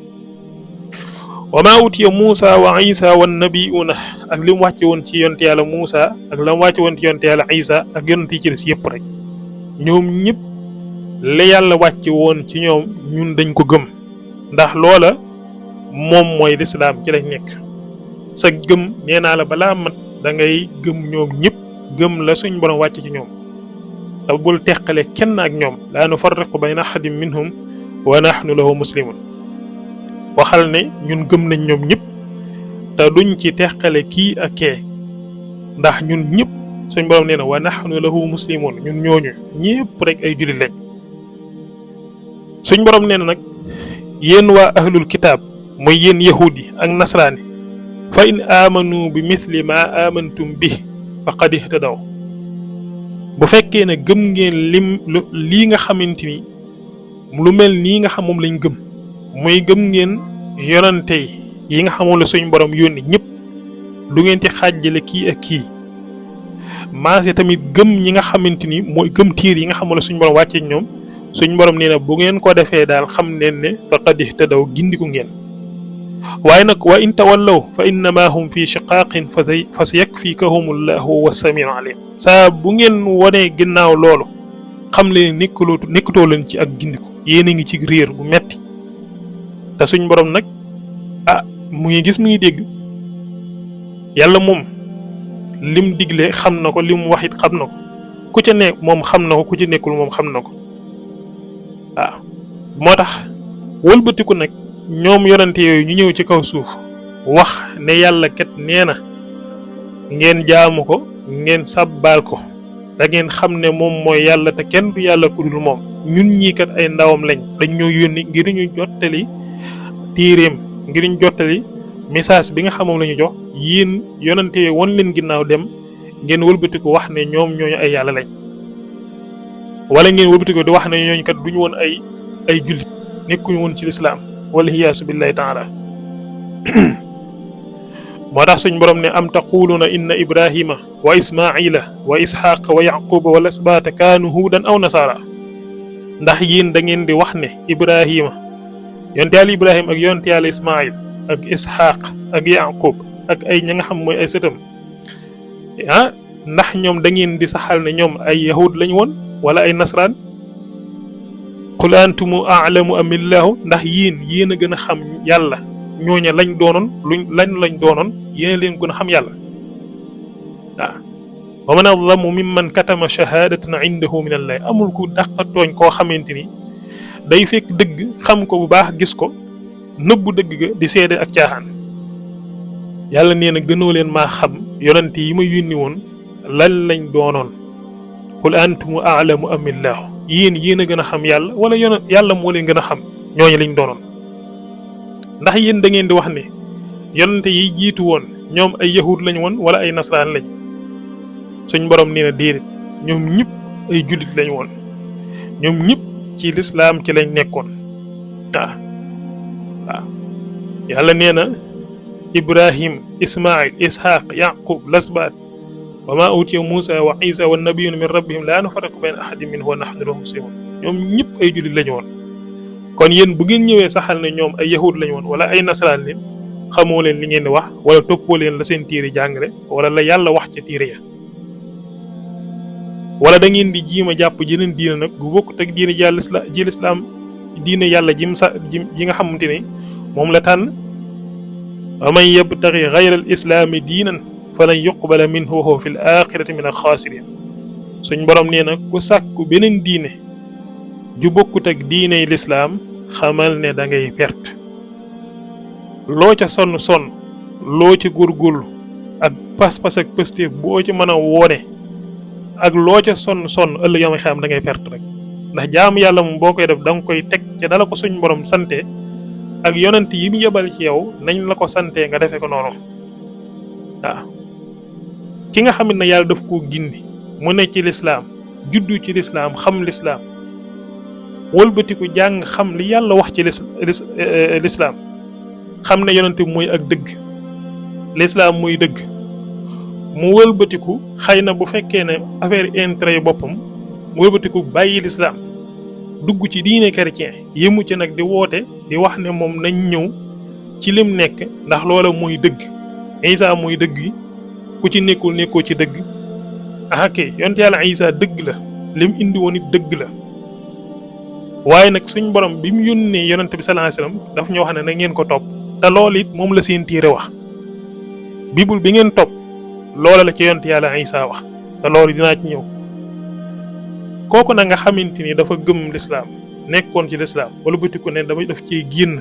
wa ma utiya Muusa wa Isa wan nabiyuna ak lim wàcce woon ci yonte yàlla Muusa ak lam wàcce woon ci yonte yàlla Isa ak yonent yi ci des yëpp rek ñoom ñëpp li yàlla wàcc woon ci ñoom ñun dañ ko gëm ndax loola moom mooy lislaam ci lañ nekk. sa gëm nee naa la balaa mat da ngay gëm ñoom ñëpp gëm la suñ borom wàcc ci ñoom te bul teqale kenn ak ñoom laa nufarriqu bayna ahadin minhum wa nahnu lahu muslimun. waxal ne ñun gëm nañ ñoom ñëpp te duñ ci teqale kii ak kee ndax ñun ñëpp suñ borom nee na wa nahnu lahu muslimun ñun ñooñu ñëpp rek ay jullit lañ. suñ borom nee na nag yéen waa ahlul kitaab mooy yéen yahudi ak nasraani fa in amanu bi mithli ma amantum bi faqad ihtadaw. bu fekkee ne gëm ngeen lii nga xamante ni lu mel nii nga xam moom lañ gëm muy gëm ngeen yonante yi nga xamoon la suñ borom yónni ñëpp du ngeen ci xàjjale kii ak kii maase tamit gëm ñi nga xamante ni mooy gëm tiir yi nga xamoon la suñ borom wàcceeg ñoom suñ borom nee na bu ngeen ko defee daal xam leen ne faqad ihtadaw gindiku ngeen. waaye nag wa in tawallaw fa innama hum fi shiqaaqin fa sayakfikahumullahu was-sami'ul alim. saa bu ngeen wonee ginnaaw loolu xam leen nekkatoo leen ci ak gindiku yéen a ngi ci réer bu metti te suñ borom nag mu ngi gis mu ngi dégg. yàlla moom lim digle xam na ko lim waxit xam na ko ku ca ne moom xam na ko ku ci nekkul moom xam na ko waaw. moo tax wëlbatiku nag ñoom yonante yooyu ñu ñëw ci kaw suuf wax ne yàlla kat nee na ngeen jaamu ko ngeen sàbbaal ko da ngeen xam ne moom mooy yàlla te kenn du yàlla ku dul moom. ñun ñii kat ay ndawam lañ dañ ñoo yónni ngir ñu jottali téeréem ngir ñu jottali message bi nga xamoon la ñu jox yéen yonante yooyu won leen ginnaaw dem ngeen wëlbatiku wax ne ñoom ñooñu ay yàlla lañ wala ngeen wëlbatiku di wax ne ñooñu kat duñu woon ay jullit nekkuñu woon ci lislaam wala hiyaasu billahi taala. moo tax suñ borom ne am taquluuna inna ibrahima wa ismaila wa isxaqa wa yaquba wal asbaata kaanu huudan aw nasaara. ndax yéen da ngeen di wax ne ibrahima yonte yàlla ibrahima ak yonte yàlla ismail ak isxaq ak yaqub ak ay ña nga xam mooy ay sëtam ndax ñoom da ngeen di saxal ne ñoom ay yahud lañ woon wala ay nasraan. qul antumu a'lamu amillahu ndax yéen a gën a xam yàlla ñooña lañ doonoon lañ doonoon yéen leen gën a xam yàlla waaw. wa man azlamu mimman katama shahadatan indahu min allahi amul ku dàqa tooñ koo xamante ni day fekk dëgg xam ko bu baax gis ko nëbbu dëgg ga di seede ak caaxaan. yàlla nee na gënoo leen maa xam yonante yi ma yónni woon lan lañ doonoon. qul antumu a'lamu amillahu yéen a gën a xam yàlla wala yàlla moo leen gën a xam ñooñu lañ doonoon. ndax yéen da ngeen di wax ne yonante yi jiitu woon ñoom ay yahud lañ woon wala ay nasraan lañ. suñ borom nee na déedéet ñoom ñëpp ay jullit lañ woon ñoom ñëpp ci lislaam ci lañ nekkoon waaw. yàlla nee na ibrahim ismail ishaq yaqub lasbaat wa ma utiya musa wa isa wa nabiyuna min rabbihim la nufarriqu bayna ahadin minhum wa nahnu lahu muslimun. ñoom ñëpp ay jullit lañ woon. kon yéen bu ngeen ñëwee saxal ne ñoom ay yahud lañ woon wala ay nasaraan leen xamoo leen li ngeen di wax wala toppoo leen la seen tiiri jàngale wala la yàlla wax ci tiiri ya. wala da ngeen di jiima jàpp jeneen diina nag gu bokkut ak diine ji lislaam diine yàlla ji nga xamante ne moom la tànn. wa man yabtaxi gayra al islaami diinan falan yuqbala minhu wa huwa fi l axirati min al xaasirin. suñ borom nee na ku sàkku beneen diine ju bokkut ak diiney lislaam xamal ne da ngay perte. loo ca sonn loo ca góorgóorlu ak pas-pas ak pëstéef boo ci mën a woone ak loo ca sonn ëllëg yow xam da ngay perte rek. ndax jaamu yàlla moom boo koy def da nga koy teg ca dala ko suñ borom sante ak yonent yi mu yebal ci yow nañ la ko sante nga defe ko noonu waaw. ki nga xam ne yàlla daf koo gindi mu ne ci lislaam juddu ci lislaam xam lislaam wëlbatiku jàng xam li yàlla wax ci lislaam xam ne yonent bi mooy ak dëgg lislaam muy dëgg mu wëlbatiku xëy na bu fekkee ne affaire intérêt yu boppam mu wëlbatiku bàyyi lislaam dugg ci diine chrétien yëmu ci nag di woote di wax ne moom nañ ñëw ci lim nekk ndax loola mooy dëgg Isa mooy dëgg ku ci nekkoo ci dëgg yonte yàlla Isa dëgg la lim indi woon it dëgg la waaye nag suñ borom bi mu yónnee yonent bi sallallahu alayhi wasallam daf ñu wax ne na ngeen ko topp te loolu it moom la seen téere wax bible bi ngeen topp loola la ci yonent yàlla Isa wax te loolu dinaa ci ñëw kooku nag nga xamante ni dafa gëm lislaam nekkoon ci lislaam wala bëtiku ne damay def ci génn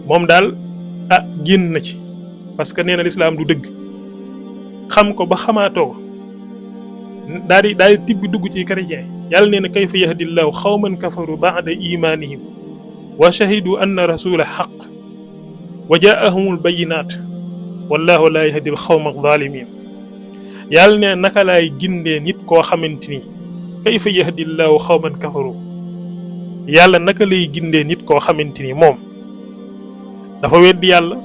moom daal génn na ci parce que nee na lislaam du dëgg xam ko ba xamaatoo daal di tibbi dugg ci chrétien yàlla nee na kayfa yahdillahu xawman kafaru ba'da imanihim wa shahidu anna rasula xaq wa jaahumul bayinat wallahu la yahdil xawma zalimin yàlla nee na naka laay gindee nit koo xamante ni kayfa yahdillahu xawman kafaru yàlla naka lay gindee nit koo xamante ni moom dafa weddi yàlla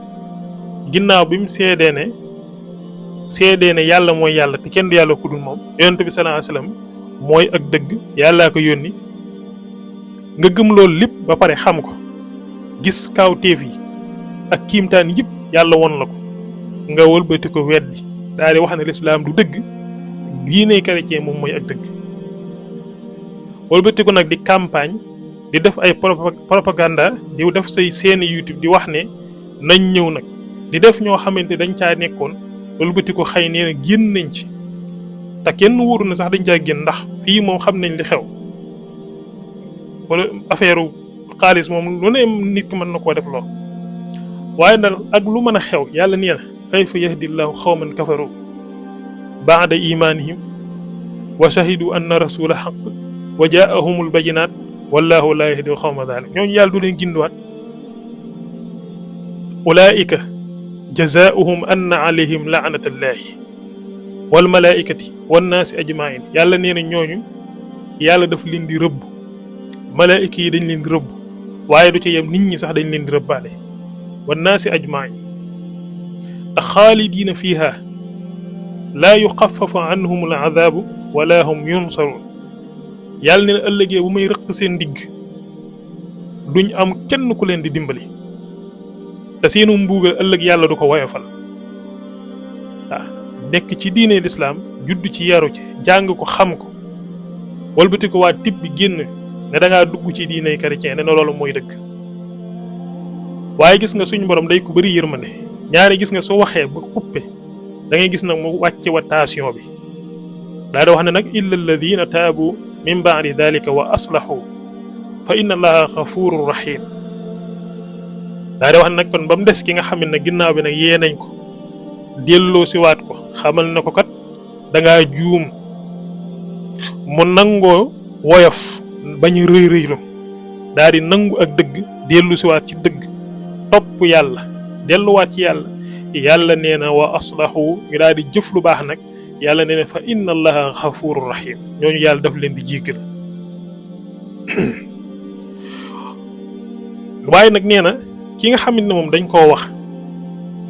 ginnaaw bi mu seedee ne yàlla mooy yàlla te kenn du yàlla ku dul moom yonent bi sallallahu alayhi wasallam mooy ak dëgg yàllaa ko yónni nga gëm loolu lépp ba pare xam ko gis kawteef yi ak kiimtaan yëpp yàlla won la ko nga wëlbati ko weddi daal di wax ne lislaam du dëgg diine chrétien moom mooy ak dëgg wëlbati ko nag di campagne di def ay propaganda di def say seeni YouTube di wax ne nañ ñëw nag di def ñoo xamante dañ caa nekkoon wëlbati ko xëy nee na génn nañ ci te kenn wóoru na sax dañ caa génn ndax fii moom xam nañ li xew wala affaire xaalis moom lu ne nit ki mën na koo def lool waaye nag ak lu mën a xew yàlla nee na kayfa yahdillahu xawman kafaru ba'da imanihim wa shahidu anna rasula xaq wa jaahumul bayinat wallahu la yahdil xawma zalim ñooñu yàlla du leen gindiwaat ulaika jazaauhum anna alayhim laanatallahi wal malaikati wan naasi ajmain yàlla nee na ñooñu yàlla daf leen di rëbb malaayika yi dañ leen di rëbb waaye du ca yem nit ñi sax dañ leen di rëbbaale wan naasi ajmain xaalidiina fiiha laa yuxaffafu anhum al adaabu wala hum yunsaruun yàlla nee na ëllëgee bu may rëq seen digg duñ am kenn ku leen di dimbali te seenu mbuugal ëllëg yàlla du ko woyofal nekk ci diine lislaam judd ci yaru ci jàng ko xam ko walbati ko waa tib bi génn ne da ngaa dugg ci diine chrétien ne na loolu mooy dëgg waaye gis nga suñu borom day ko bëri yërmande ñaari gis nga soo waxee ba xuppe da ngay gis nag mu wàcce wa tension bi daa da wax ne nag illa alladina taabu min ba'di dalika wa aslahu fa inna allaha ghafurur rahim daa da wax ne nag kon ba mu des ki nga xam ne ginnaaw bi nag yee nañ ko delloo si waat ko xamal na ko kat da ngaa juum mu nangoo woyof bañ a rëy rëylu daal di nangu ak dëgg dellu si waat ci dëgg topp yàlla delluwaat ci yàlla yàlla nee na wa aslahu ñu daal di jëf lu baax nag yàlla nee na fa inna allaha ghafurur rahim ñooñu yàlla daf leen di jéggal waaye nag nee na ki nga xamante ne moom dañ koo wax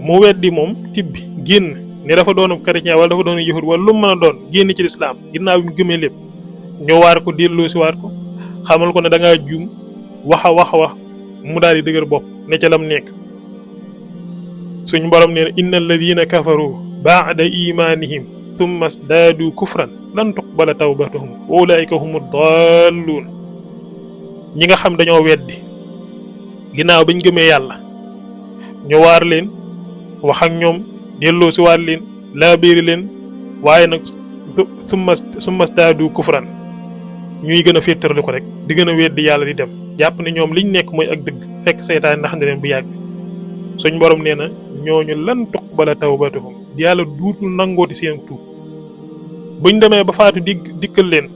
mu weddi moom tibbi génn ne dafa doon chrétien wala dafa doon yahud wala lu mu mën a doon génn ci lislaam ginnaaw bi mu gëmee lépp ñoo waar ko delloo si waat ko xamal ko ne da ngaa juum wax mu daal di dëgër bopp ne ca lam nekk suñ borom nee na inna alladina kafaru ba'da imanihim thumma sdaadu kufran lan tuqbala tawbatuhum wa ulaika humu dalluun ñi nga xam dañoo weddi ginnaaw bañ gëmee yàlla ñu waar leen wax ak ñoom delloo si waat leen laabiiri leen waaye nag summa sdaadu kufran ñuy gën a féttarli ko rek di gën a weddi yàlla di dem jàpp ne ñoom liñ nekk mooy ak dëgg fekk seytaan ndax ne leen bu yàgg suñ borom nee na ñooñu lan tuqbala tawbatuhum yàlla duutul nangooti seen tuub buñ demee ba faatu dikkal leen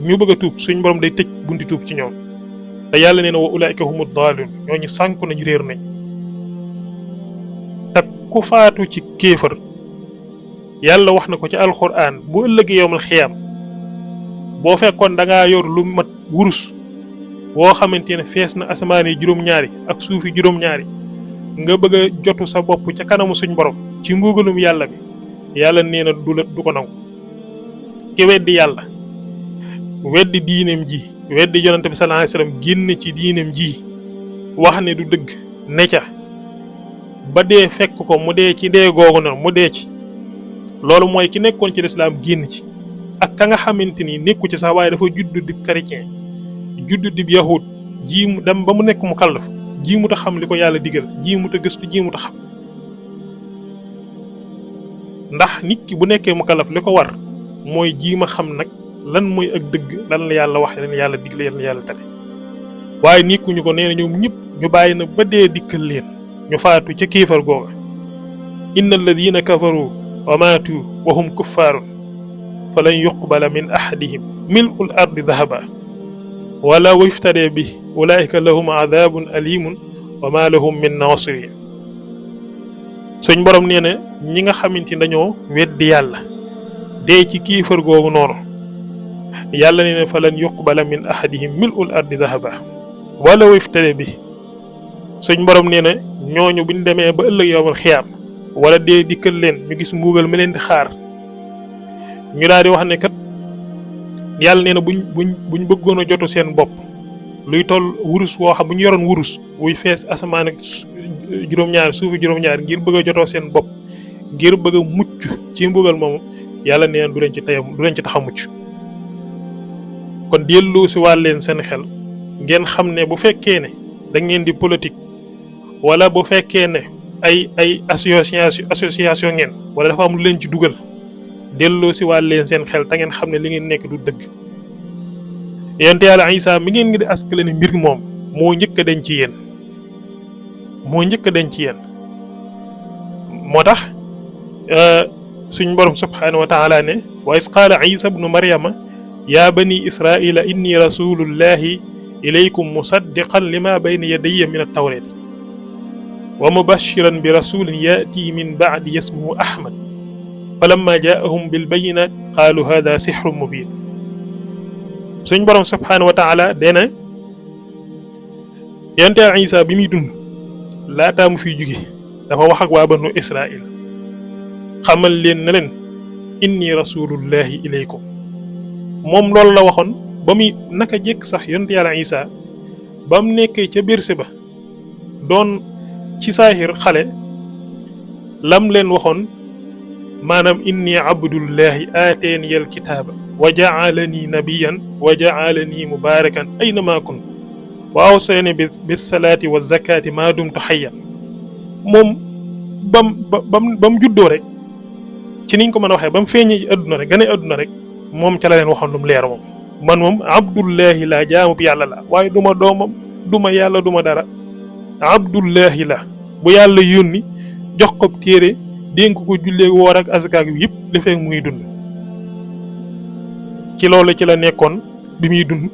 ñu bëgg a tuub suñ borom day tëj bunti tuub ci ñoom te yàlla nee na wa ulaika humu daalun ñooñu sànku nañu réer nañ te ku faatu ci kéefër yàlla wax na ko ci alxuraan bu ëllëgee yowmal xiyaam boo fekkoon da ngaa yor lu mat wurus woo xamante ne fees na asamaan yi juróom-ñaari ak suufi juróom-ñaari nga bëgg a jotu sa bopp ca kanamu suñ borom ci mbugalum yàlla bi yàlla nee na du ko nangu ki weddi yàlla weddi diineem ji weddi yonante bi sallallahu alayhi wasallam génn ci diineem ji wax ne du dëgg ne ca ba dee fekk ko mu dee ci dee googu na mu dee ci loolu mooy ki nekkoon ci lislaam génn ci ak ka nga xamante ni nekku ci sax waaye dafa judd di chrétien judd di yahud jiimu dem ba mu nekk mu kallaf jiimu ta xam li ko yàlla digal jiimu ta gëstu jiimu ta xam ndax nit ki bu nekkee mu kallaf li ko war mooy jiima xam nag lan mooy ak dëgg lan la yàlla wax lan yàlla digle lan la yàlla tere waaye nikkuñu ko nee na ñoom ñëpp ñu bàyyi na ba dee dikkal leen ñu faatu ca kéefar googa inna alladina kafaru wa maatu wa hum kuffaarun falan yuqbala min ahadihim mil'ul ardi dahaba wala yuftade bi ulaika lahum adabun alimun wa ma lahum min nasirin suñ borom nee na ñi nga xamante ni dañoo weddi yàlla dee ci kiifar googu noonu yàlla nee na falan yuqbala min ahadihim mil'ul ardi dahaba wala yuftade bi suñ borom nee na ñooñu buñ demee ba ëllëg yowmal xiyaam wala dee dikkal leen ñu gis mbuugal mi leen di xaar ñu daal di wax ne kat yàlla nee na buñ bëggoon a jotu seen bopp luy toll wurus woo xam bu ñu yoroon wurus wuy fees asamaan ak juróom-ñaar suufi juróom-ñaar ngir bëgg a jotoo seen bopp ngir bëgg a mucc ci mbugal moomu yàlla nee na du leen ci tax a mucc kon delloo si waat leen seen xel ngeen xam ne bu fekkee ne da ngeen di politique wala bu fekkee ne ay association ngeen wala dafa am lu leen ci dugal delloo si waat leen seen xel te ngeen xam ne li ngeen nekk du dëgg yonent yàlla Isa mi ngeen ngi di askale ne mbir moom moo njëkk a denc ci yéen moo tax suñ borom subhanahu wa taala ne wa is qaala Isa ibnu Maryama ya bani israila inni rasulullahi ilaykum musaddiqan lima bayna yadayya min at-tawrat wa mubashiran bi rasulin yati min ba'di ismuhu Ahmad falamma jaahum bil bayyinat qaalu hada sihrun mubin suñ borom subhanahu wa taala dena yonent Isa bi muy dund laataa mu fiy jóge dafa wax ak waa banu Israil xamal leen ne leen inni rasulullahi ilaykum moom loolu la waxoon ba muy naka jekk sax yonent yàlla Isa ba mu nekkee ca berse ba doon ci saahir xale lam leen waxoon maanaam inni abdullahi aateeniyal kitaaba wa ja'alani nabiyan wa ja'alani mubarakan aynama kun wa awsani bis salaati wa zakati ma dumtu hayyan moom bam juddoo rek ci niñ ko mën a waxee ba mu feeñee adduna rek gane adduna rek moom ca la leen waxoon lu mu leer moom man moom abdullahi la jaamub yàlla la waaye duma doomam duma yàlla duma dara abdullahi la bu yàlla yónni jox ko téere dénk ko jullee woor ak azakaak yu yëpp li fekk mu ngi dund ci loolu ci la nekkoon bi muy dund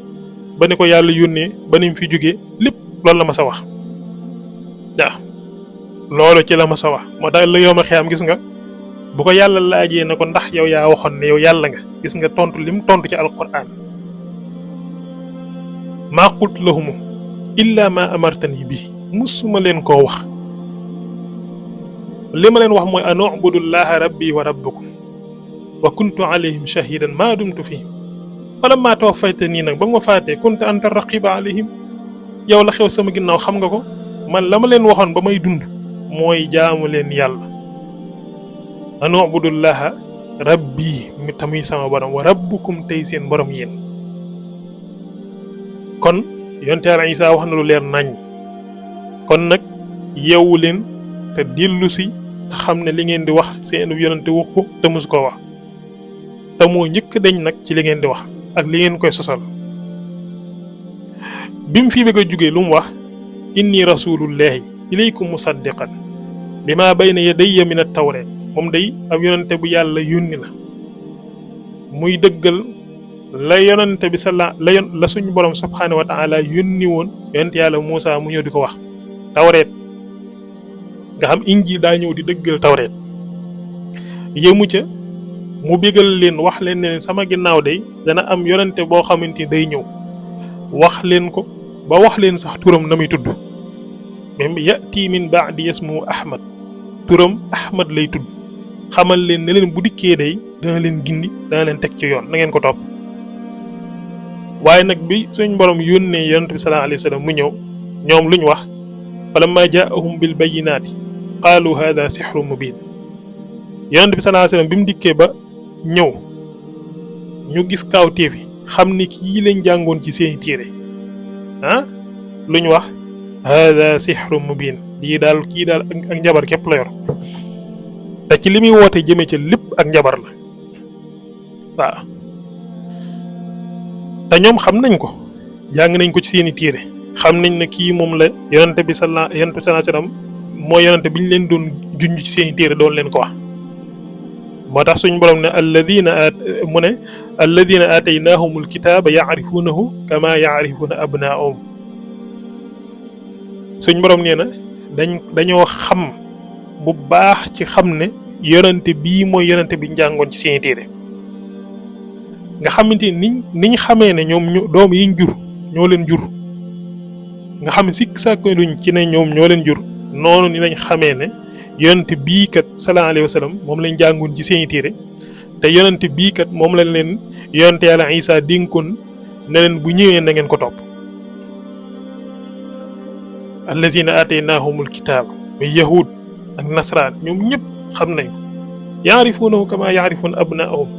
ba ne ko yàlla yónnee ba ni mu fi jógee lépp loolu la ma sa wax waaw loolu ci la ma sa wax moo tax la yow ma xiyam gis nga bu ko yàlla laajee na ko ndax yow yaa waxoon ne yow yàlla nga gis nga tontu lim tontu ci alquran maa qultu lahum illa ma amartani bi musuma leen koo wax li ma leen wax mooy an ubudullaha rabbi wa rabbukum wa kuntu alayhim shahidan ma dumtu fihim falamma tawaffaytani nag ba nga ma faatee kunta anta raqiba alayhim yow la xew sama ginnaaw xam nga ko man la ma leen waxoon ba may dund mooy jaamu leen yàlla an ubudullaha rabbi mi tamuy sama borom wa rabbukum tey seen borom yéen kon yonent Yàlla Isaa wax na lu leer nañ kon nag yeewu leen te dellu si te xam ne li ngeen di wax seen yonente wax ko te musu ko wax te moo njëkk dañ nag ci li ngeen di wax ak li ngeen koy sosal bi mu fi bëgg a jógee lu mu wax inni rasulullahi ilaykum musaddiqan lima bayna yadayya min at-tawrat moom day ab yonente bu yàlla yónni la muy dëggal la yonente bi la suñu borom subhanahu wa ta'ala yónni woon yonente yàlla Muusa mu ñëw di ko wax tawreet nga xam injiil daa ñëw di dëggal tawreet yëmu ca mu bégal leen wax leen ne sama ginnaaw day dana am yonente boo xamante ni day ñëw wax leen ko ba wax leen sax turam na muy tudd même yati min ba'di ismu Ahmad turam Ahmad lay tudd xamal leen ne leen bu dikkee day dana leen gindi dana leen teg ci yoon na ngeen ko topp waaye nag bi suñ borom yónnee yonent bi sallallahu alayhi wa sallam mu ñëw ñoom luñ wax falamma jaa'ahum bil bayyinaati qaalu hada sihrun mubin yonent bi sallallahu alayhi wa sallam bi mu dikkee ba ñëw ñu gis kaawteef yi xam ni kii lañ jàngoon ci seeni téere ah luñ wax hada sihru mubin lii daal kii daal ak njabar képp la yor te ci li muy woote jëme ca lépp ak njabar la waaw te ñoom xam nañ ko jàng nañ ko ci seeni téere xam nañ ne kii moom la yonente bi sallallahu alayhi wasallam mooy yonente bi ñu leen doon junj ci seeni téere doon leen ko wax moo tax suñ borom ne alladina aataynahumul kitaaba yaarifuunahu kama yaarifuuna abnaahum suñ borom nee na dañoo xam bu baax ci xam ne yonente bii mooy yonente bi njàngoon ci seeni téere nga xamante niñ xamee ne ñoom doom yiñ jur ñoo leen jur nga xam sikk sàkk luñ ci ne ñoom ñoo leen jur noonu ni lañ xamee ne yonente bii kat sallallahu alayhi wa sallam moom lañ jàngoon ci seeni téere te yonente bii kat moom lañ leen yonente yàlla Isa dénkoon ne leen bu ñëwee na ngeen ko topp allazina ataynahumul kitaab muy yahud ak nasraan ñoom ñëpp xam nañ ko yaarifuunahu kama yaarifuuna abnaahum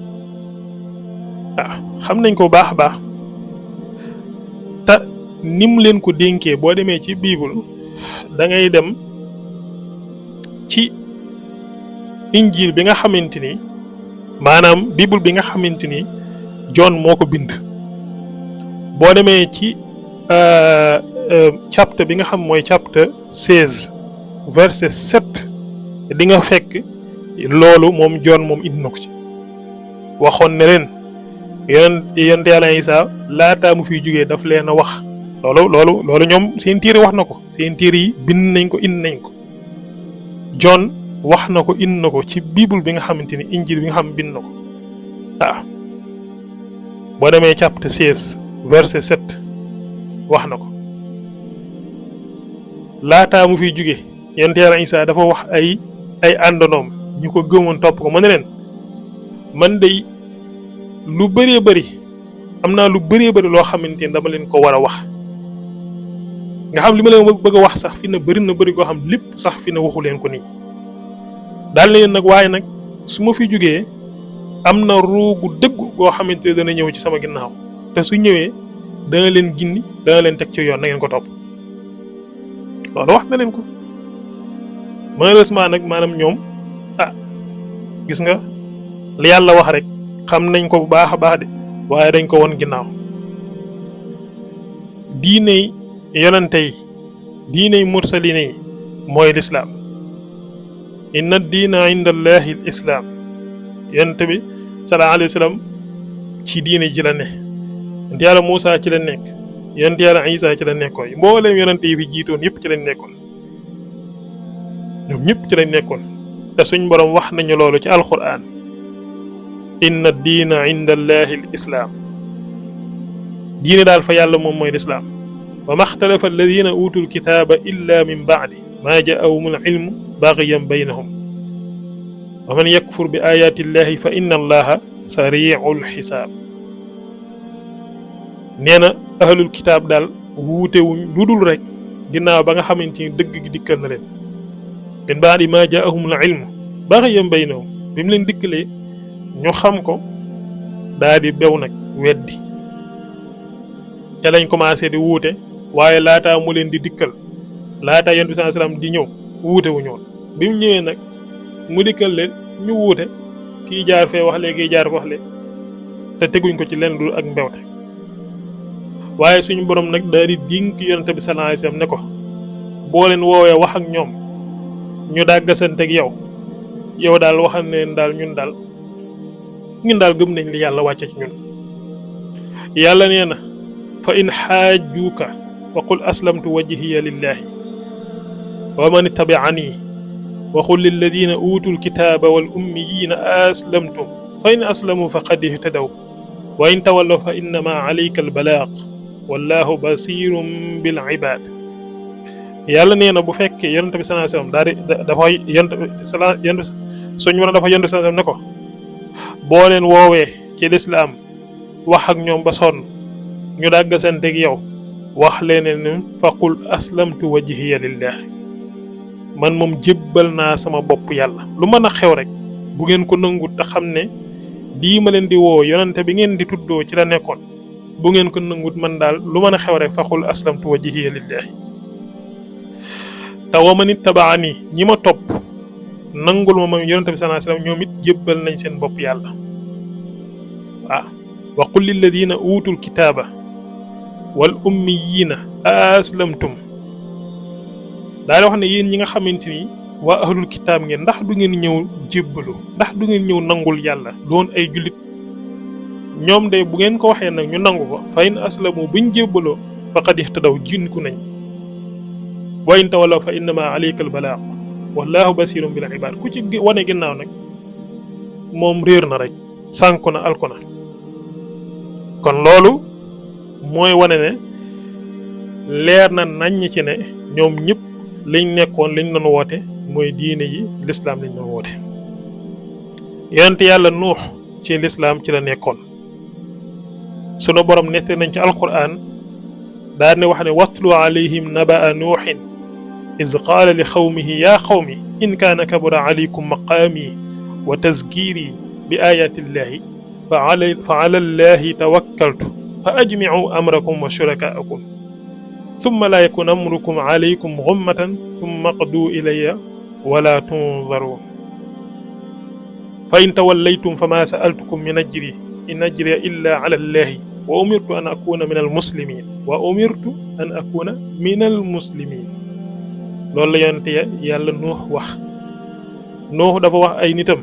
waaw xam nañ ko baax a baax te nim leen ko dénkee boo demee ci bible da ngay dem ci injil bi nga xamante ni maanaam bible bi nga xamante ni John moo ko bind boo demee ci chapter bi nga xam mooy chapter 16 verset 7 di nga fekk loolu moom John moom indi na ko ci waxoon ne leen yonent yàlla Isa laataa mu fiy jógee daf leen a wax loolu ñoom seen téere wax na ko seen téere yi bind nañ ko indi nañ ko John wax na ko indi na ko ci bible bi nga xamante ni injil bi nga xam bind na ko waaw boo demee chapter 16 verset 7 wax na ko laataa mu fiy jógee yonent yàlla Isa dafa wax ay àndonoom ñu ko gëmoon topp ko ma ne leen man day lu bëree bëri am naa lu bëree bëri loo xamante ni dama leen ko war a wax nga xam li ma leen bëgg a wax sax fi na bëri na bëri koo xam lépp sax fi na waxu leen ko nii daal leen nag waaye nag su ma fi jógee am na ruugu dëgg goo xamante ne dana ñëw ci sama ginnaaw te su ñëwee dana leen gindi dana leen teg ci yoon na ngeen ko topp loolu wax na leen ko malheureusement nag maanaam ñoom gis nga li yàlla wax rek xam nañ ko bu baax a baax de waaye dañ ko won ginnaaw diiney yonente yi diiney mursaline yi mooy lislaam inna diina inda allahi l islaam yonente bi sallallahu alayhi wa sallam ci diine ji la ne yonente yàlla Muusa ci la nekk yonente yàlla Isa ci la nekkoon mbooleem yonente yi fi jiitoon yëpp ci lañ nekkoon ñoom ñëpp ci lañ nekkoon te suñ borom wax nañu loolu ci alquran inna diina inda allahi l islaam diine daal fa yàlla moom mooy lislaam wa maxtalafa alladina utul kitaaba illa min baadi maa jaahum al ilmu bagiyan baynahum wa man yakfur bi ayaati llahi fa inna allaha sariicul xisaab nee na ahlul kitaab daal wuutewuñ lu dul rek ginnaaw ba nga xamante ni dëgg gi dikkal na leen min baadi maa jaahum al ilmu bagiyan baynahum bi mu leen dikkalee ñu xam ko daa di bew nag weddi ca lañ commencé di wuute waaye laataa mu leen di dikkal laataa yonent bi sallallahu alayhi wasallam di ñëw wuute wu ñoon bi mu ñëwee nag mu dikkal leen ñu wuute kii jaar fee wax lee kii jaar ko wax lee te teguñ ko ci leen dul ak mbewte waaye suñu borom nag daal di dénk yonent bi sallallahu alayhi wasallam ne ko boo leen woowee wax ak ñoom ñu dàggasanteeg yow daal waxal ne daal ñun daal gëm nañ li yàlla wàcce ci ñun yàlla nee na fa in xaajuuka wa qul aslamtu wajhiya lillahi wa man ittabi'ani wa qul lilladina utul kitaba wal ummiyina aslamtum fa in aslamu faqad ihtadaw wa in tawallaw fa innama alayka albalaag wallahu basirun bil ibad yàlla nee na bu fekkee yonent bi sallallahu alayhi wasallam dafa yonent sallallahu ne ko boo leen woowee ci lislaam wax ak ñoom ba sonn ñu dàggasanteeg yow wax leen ne faqul aslamtu wajhiya lillah man moom jébbal naa sama bopp yàlla lu mën a xew rek bu ngeen ko nangu te xam ne lii ma leen di woo yonente bi ngeen di tuddoo ci la nekkoon bu ngeen ko nangut man daal lu mën a xew rek faxul aslamtu wajhiya lillahi te wa man ittabaani ñi ma topp nangul ma moom yonente bi sallallahu alayhi wasallam ñoom it jébbal nañ seen bopp yàlla waaw wa qul lilladina utul kitaaba wal ummiyina aslamtum daa di wax ne yéen ñi nga xamante ni waa ahlul kitaab ngeen ndax du ngeen ñëw jébbalu ndax du ngeen ñëw nangul yàlla doon ay jullit ñoom de bu ngeen ko waxee nag ñu nangu ko fa in aslamu buñ jébbaloo faqad ihtadaw jinku nañ wa in tawallaw fa innama alayka al balaag wallahu basirun bil ibad ku ci wane ginnaaw nag moom réer na rek sànku na alko na kon loolu mooy wane ne leer na naññ ci ne ñoom ñëpp liñ nekkoon liñ doon woote mooy diine yi lislaam liñ doon woote yonent yàlla nuux ci lislaam ci la nekkoon sunu borom nett nañ ci alquran daal ne wax ne watlu alayhim nabaa nuuxin iz qaala li xawmihi yaa xawmi in kaana kabura alaykum maqaami wa tazkiiri bi ayaatillahi fa ala llahi tawakkaltu fa ajmicuu amrakum wa shurakaakum summa laa yakun amrukum alaykum gummatan summa qduu ilayya wala tunzaruun fa in tawallaytum fama sa'altukum min ajri in ajriya illa ala llahi wa umirtu an akuna min almuslimin loolu la yonente yàlla nuux wax nuux dafa wax ay nitam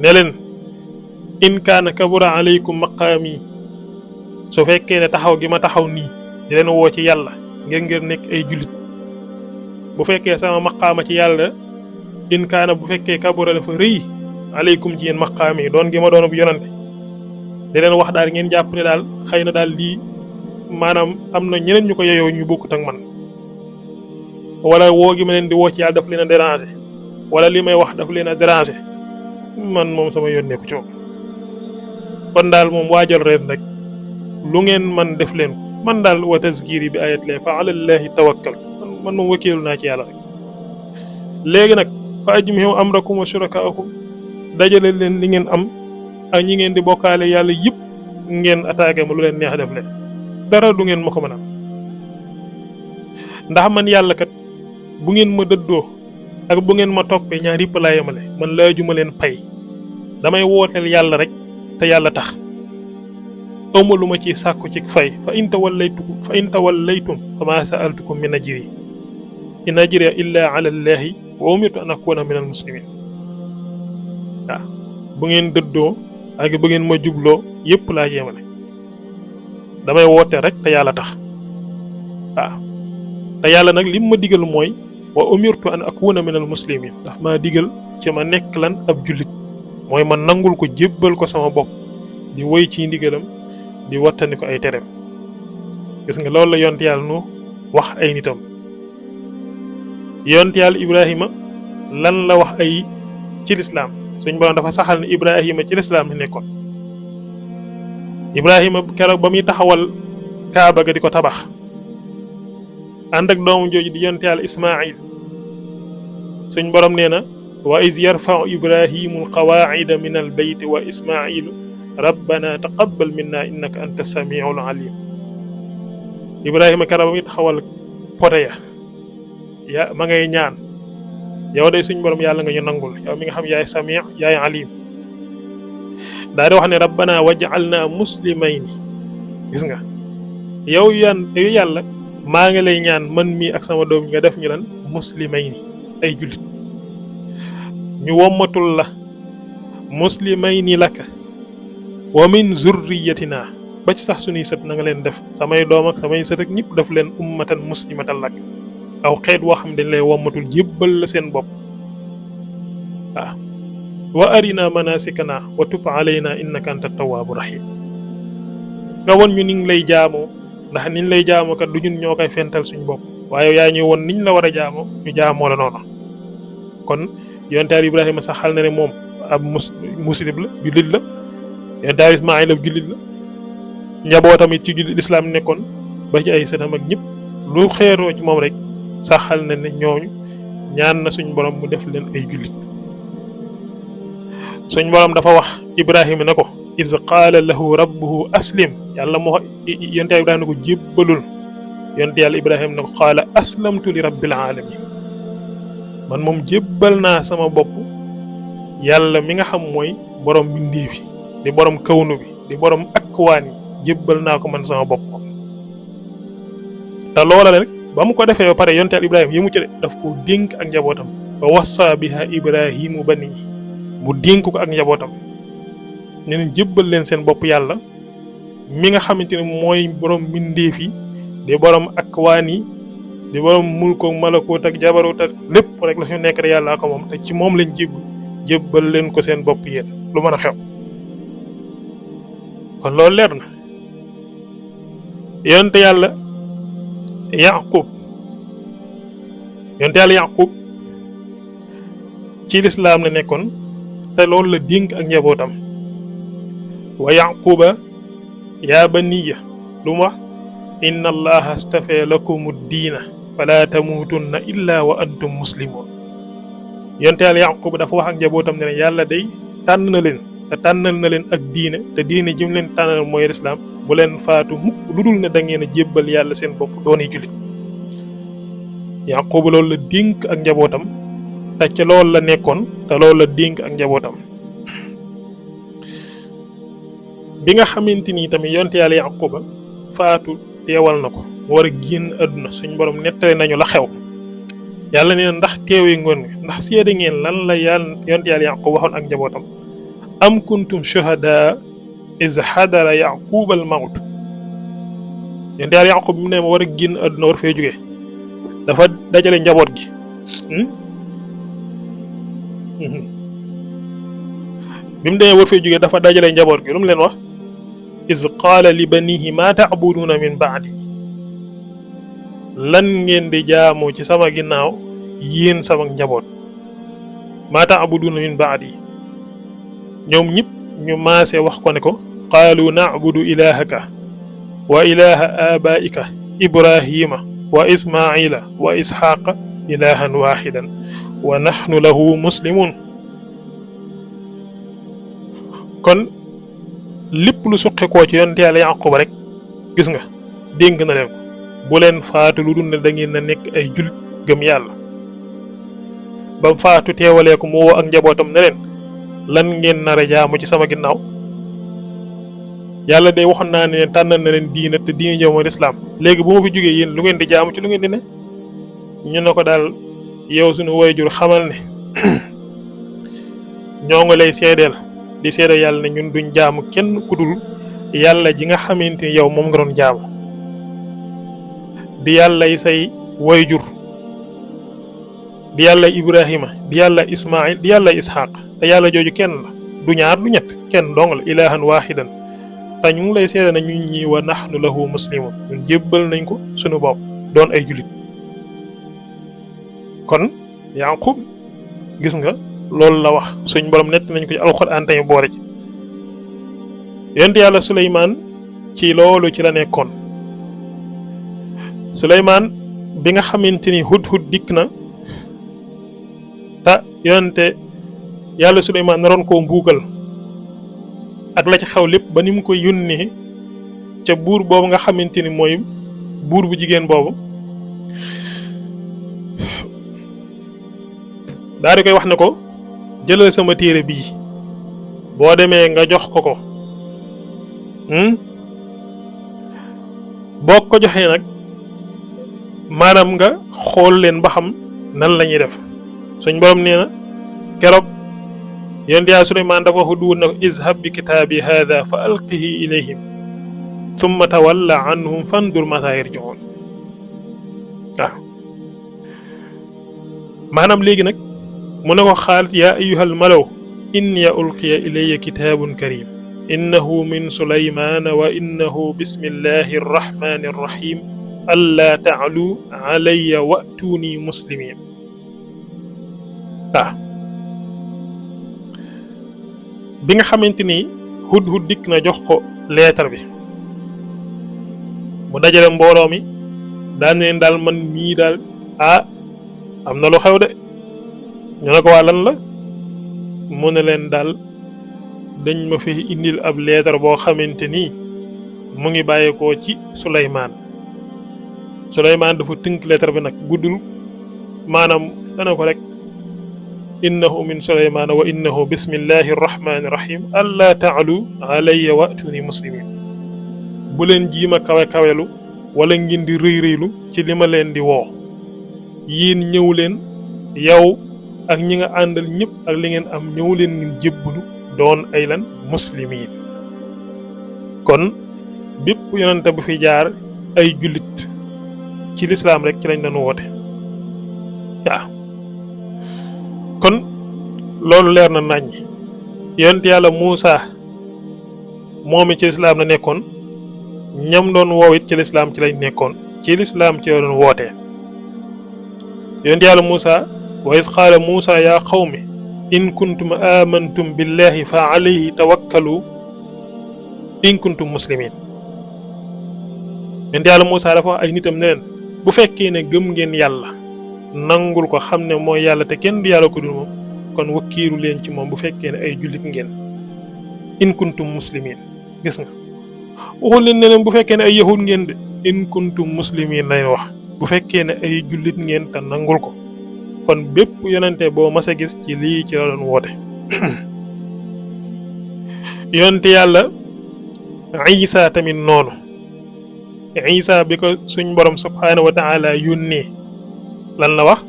ne leen in kaana kabura alaykum maqaami su fekkee ne taxaw gi ma taxaw nii di leen woo ci yàlla ngeen nekk ay jullit bu fekkee sama maqaama ci yàlla in kaana bu fekkee kabura dafa rëy alaykum ci yéen maqaami doon gi ma doon bu yonante di leen wax daal ngeen jàpp ne daal xëy na daal lii maanaam am na ñeneen ñu ko yeyoo ñu bokkut ak man wala woo gi ma leen di woo ci yàlla daf leen a déranger wala li may wax daf leen a déranger man moom sama yoon nekku ci moom kon daal moom waajal reen rek lu ngeen man def leen ko man daal wa tazkiri bi ayat lay fa ala llahi tawakkal man moom wakiilu naa ci yàlla rek léegi nag fa ajmihu amrakum wa shurakaakum dajale leen li ngeen am ak ñi ngeen di bokkaale yàlla yëpp ngeen attaqué ma lu leen neex def leen dara du ngeen ma ko mën a ndax man yàlla kat bu ngeen ma dëddoo ak bu ngeen ma toppee ñaar yëpp laa yemale man laajuma leen pay damay wooteel yàlla rek te yàlla tax awma lu ma ci sàkku ci fay fa in tawallaytum fa ma sa'altukum min ajri in ajriya illa ala llahi wa umirtu an akuna min al muslimin waaw bu ngeen dëddoo ak bu ngeen ma jubloo yëpp laa yemale damay woote rek te yàlla tax waaw te yàlla nag lim ma digal mooy wa umirtu an akuna min al muslimin ndax maa digal ci ma nekk lan ab jullit mooy ma nangul ko jébbal ko sama bopp di woy ci ndigalam di wattani ko ay tereem gis nga loolu la yonent yàlla nu wax ay nitam yonent yàlla Ibrahima lan la wax ay ci lislaam suñ borom dafa saxal ne Ibrahima ci lislaam la nekkoon Ibrahima keroog ba muy taxawal Kaaba ga di ko tabax ànd ak doomu jooju di yonent yàlla Ismaayil suñ borom nee na wa iz yarfa'u Ibrahimu alqawaa'ida min albayti wa Ismaa'ilu rabbana taqabbal minna innaka anta samiul alim Ibrahima keroog ba muy taxawal pote ya ma ngay ñaan yow day suñ borom yàlla nga ñu nangul yow mi nga xam yaay sami yaay alim daa di wax ne rabbana waj'alna muslimayni gis nga yow yàlla maa ngi lay ñaan man mii ak sama doom nga def ñu lan muslimayni ay jullit ñu wommatul la muslimayni laka wa min zurriyatina ba ci sax suñuy sët na nga leen def samay doom ak samay sët ak ñëpp def leen ummatan muslimatan lak aw xeet woo xam dañ lay wommatul jébbal la seen bopp waaw wa arina manasikana wa tub alayna innaka anta tawwabu rahim nga won ñu niñ lay jaamoo ndax niñ lay jaamoo kat du ñun ñoo koy fental suñ bopp waaye yaa ñuy won niñ la war a jaamoo ñu jaamoo la noonu kon yonent Yàlla Ibrahima sax xal na ne moom ab muslim la jullit la yonent Yàlla Ismaayil ab jullit la njabootam it ci jullit lislaam nekkoon ba ci ay sëtam ak ñëpp lu xeeroo ci moom rek saxal na ne ñooñu ñaan na suñ borom mu def leen ay jullit suñ borom dafa wax Ibrahima ne ko iz qaala lahu rabbuhu aslim yàlla moo yonte yàlla Ibrahima ne ko jébbalul yonte yàlla Ibrahima ne ko qaala aslamtu li rabbil alamin man moom jébbal naa sama bopp yàlla mi nga xam mooy borom mbindeef yi di borom kawnu bi di borom akwaan yi jébbal naa ko man sama bopp te loola rek ba mu ko defee ba pare yonte yàlla Ibrahima yi mu ci de daf ko dénk ak njabootam ba wassa biha Ibrahimu bani mu dénk ko ak njabootam ne leen jébbal leen seen bopp yàlla mi nga xamante ne mooy borom mbindeef yi di borom akwaan yi di borom mulk ak malakoot ak jabaroot ak lépp rek la fi nekk rek yàllaa ko moom te ci moom lañ jébbal leen ko seen bopp yéen lu mën a xew kon loolu leer na yonte yàlla Yaqub ci lislaam la nekkoon te loolu la dénk ak njabootam wa yaquba yaa baniya lu mu wax inna allaha astafee lakumu diina fala tamuutunna illa wa antum muslimun yonte yàlla Yaqub dafa wax ak njabootam ne yàlla day tànn na leen te tànnal na leen ak diine te diine jëm leen tànnal mooy lislaam bu leen faatu mukk lu dul ne da ngeen a jébbal yàlla seen bopp dooni jullit Yaqub loolu la dénk ak njabootam te ci loolu la nekkoon te loolu la dénk ak njabootam bi nga xamante ni tamit yonte yàlla Yaquba faatu teewal na ko mu war a génn àdduna suñ borom nettale nañu la xew yàlla nee na ndax teewee ngoon ndax seede ngeen lan la yàlla yonte yàlla Yaqub waxoon ak njabootam am kuntum shuhada iz hadara Yaquba al mawt yonte yàlla Yaqub bi mu ne ma war a génn àdduna war fee jógee dafa dajale njaboot gi bi mu demee war fee jógee dafa dajale njaboot gi lu mu leen wax iz qaala li banihi ma ta'buduna min ba'di lan ngeen di jaamu ci sama ginnaaw yéen sama njaboot ma ta'buduna min ba'di ñoom ñëpp ñu maase wax ko ne ko qaalu na'budu ilahaka wa ilaha abaika ibrahima wa ismaila wa ishaqa ilahan wahidan wa nahnu lahu muslimun kon lépp lu suqikoo ci yonte yàlla Yaqub rek gis nga dénk na leen ko bu leen faatu lu dul ne da ngeen na nekk ay jullit gëm yàlla ba faatu teewalee ko mu woo ak njabootam ne leen lan ngeen nar a jaamu ci sama ginnaaw yàlla day waxoon naa ne tànnal na leen diina te diina jëm mooy lislaam léegi bu ma fi jógee yéen lu ngeen di jaamu ci lu ngeen di ne ñu ne ko daal yow suñu wayjur xamal ne ñoo ngi lay seedeel di seede yàlla ne ñun duñ jaamu kenn ku dul yàlla ji nga xamante ni yow moom nga doon jaamu di yàllay say wayjur di yàlla Ibrahima di yàlla Ismaïl di yàlla Ishaq te yàlla jooju kenn la du ñaar du ñett kenn dong la ilahan wahidan te ñu ngi lay seede na ñun ñi wa nahnu lahu muslimun ñun jébbal nañ ko suñu bopp doon ay julit kon Yaqub gis nga loolu la wax suñ borom nett nañ ko ci alxuraan tamit boole ci yonent yàlla Suleymaan ci loolu ci la nekkoon Suleymaan bi nga xamante ni Hudhud dikk na te yonente yàlla Suleymaan naroon koo mbuugal ak la ci xew lépp ba ni mu ko yónnee ca buur boobu nga xamante ni mooy buur bu jigéen boobu daal di koy wax ne ko jëlal sama téere bii boo demee nga jox ko boo ko joxee nag maanaam nga xool leen ba xam nan la ñuy def suñ borom nee na keroog yonent Yàlla Suleymaan dafa wax duwul na ko izhab bi kitaabi haada fa alqihi ilayhim thumma tawalla anhum fandur mata yarji'un waaw maanaam léegi nag mu ne ko xaalit yaa ayyuhal malaw inni ulqiya ilayya kitaabun karim innahu min Sulaymana wa innahu bismillahi arrahmani arrahim alla ta'lu alayya wa'tuni muslimin bi nga xamante ni Hudhud dikk na jox ko leetar bi mu dajale mbooloo mi daan leen daal man mii daal am na lu xew de ñu ne ko waa lan la mu ne leen daal dañ ma fi indil ab leetar boo xamante ni mu ngi bàyyeekoo ci Suleymaan dafa tënk leetar bi nag guddul maanaam dana ko rek innahu min Suleymaana wa innahu bismillahi rahmaani rahim allaa taalu alayya waatuni muslimin bu leen jiima kawelu wala ngeen di rëy-rëylu ci li ma leen di woo yéen ñëw leen yow ak ñi nga àndal ñëpp ak li ngeen am ñëw leen ngeen jébbalu doon ay lan muslimiin kon bépp yonente bu fi jaar ay jullit ci lislaam rek ci lañ doon woote waaw kon loolu leer na naññ yonent yàlla Muusa moom ci lislaam la nekkoon ñam doon woow it ci lislaam ci lañ nekkoon ci lislaam ci la doon wootee yonent yàlla Muusa wa is qaala Muusa yaa qawmi in kuntum amantum billahi fa alayhi tawakkalu in kuntum muslimin yonent yàlla Muusa dafa wax ay nitam ne leen bu fekkee ne gëm ngeen yàlla nangul ko xam ne mooy yàlla te kenn du yàlla ko dul moom kon wakkiiru leen ci moom bu fekkee ne ay jullit ngeen in kuntum muslimin gis nga waxul leen ne leen bu fekkee ne ay yahud ngeen de in kuntum muslimin lay wax bu fekkee ne ay jullit ngeen te nangul ko kon bépp yonente boo mas a gis ci lii ci la doon woote yonente yàlla Isa tamit noonu Isa bi ko suñ borom subhaanahu wa taala yónnee lan la wax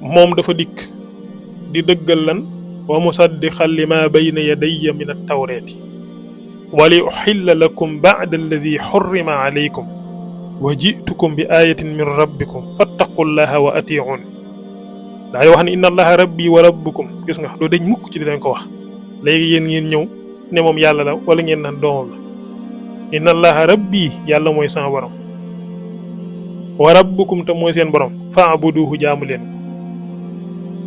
moom dafa dikk di dëggal lan wa musaddiqan lima bayna yadayya min at-tawrati wa li uxilla lakum ba'da alladi xurrima alaykum wa jitukum bi ayatin min rabbikum fattaqullaha wa ati'un daay wax ne inna allaha rabbi wa rabbukum gis nga doo dañ mukk ci di leen ko wax léegi yéen ngeen ñëw ne moom yàlla la wala ngeen naan doomam la inna allaha rabbi yàlla mooy sama borom wa rabbukum te mooy seen borom fa'buduhu jaamu leen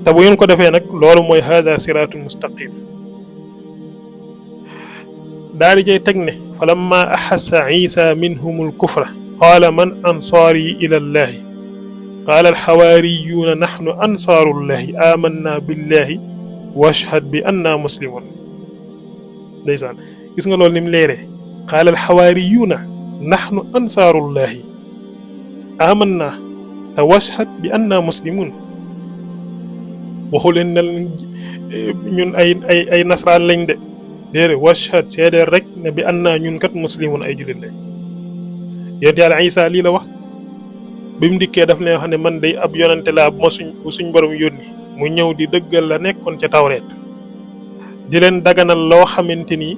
te bu ngeen ko defee nag loolu mooy hada siratul mustaqim daal di cay teg ne falamma axassa isa minhumul kufra qaala man ansaari ila llahi qaala alxawaariyuuna naxnu ansaarullahi amanna billahi washhad bi anna muslimun ndeysaan gis nga loolu ni mu leeree qaala alxawaariyuuna naxnu ansaarullahi amanna te washhad bi anna muslimun waxu leen ne ñun ay nasraan lañ de déedéet washhad seedeel rek ne bi anna ñun kat muslimun ay jullit lañ yonent yàlla Isa lii la wax bi mu dikkee daf ne wax ne man day ab yonante laa bu suñ borom yónni mu ñëw di dëggal la nekkoon ca tawreet di leen daganal loo xamante ni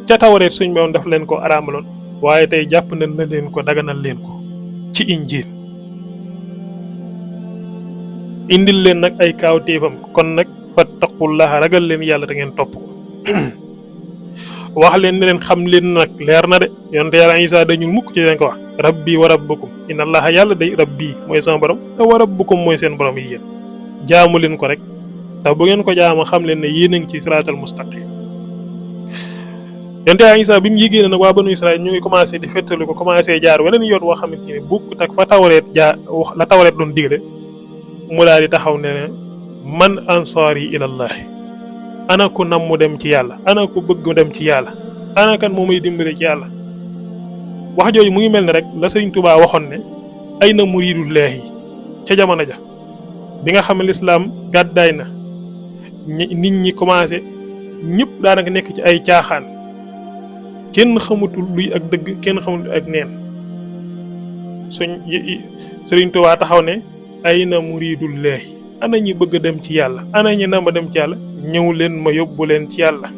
ca tawreet suñ borom daf leen ko araamaloon waaye tey jàpp na leen ko daganal leen ko ci injiil indil leen nag ay kaawteefam kon nag fattaqullaha ragal leen yàlla te ngeen topp ko wax leen ne leen xam leen nag leer na de yonte yàlla Isa dañul mukk ci leen ko wax rabbi wa rabbukum inna allaha yàlla day rabbi mooy sama borom te wa rabbukum mooy seen borom yi yéen jaamu leen ko rek te bu ngeen ko jaama xam leen ne yéen a ngi ci siraatal mustaqim yonte yàlla Isa bi mu yégée ne nag waa banu Israël ñu ngi commencé di fettalu ko commencé jaar weneen yoon woo xamante ni bukk tak fa tawreet la tawreet doon digle mu daal di taxaw ne man ansaari ilallahi ana ku nam mu dem ci yàlla ana ku bëgg mu dem ci yàlla ana kan moo may dimbale ci yàlla wax jooju mu ngi mel ne rek la Sëriñ Tuubaa waxoon ne ay na muridullahi ca jamono ja bi nga xam ne lislaam gàddaay na nit ñi commencé ñëpp daanaka nekk ci ay caaxaan kenn xamatul luy ak dëgg kenn xamatul ak neen Sëriñ Tuubaa taxaw ne ay na muridullahi ana ñi bëgg a dem ci yàlla ana ñi nama dem ci yàlla ñëw leen ma yóbbu leen ci yàlla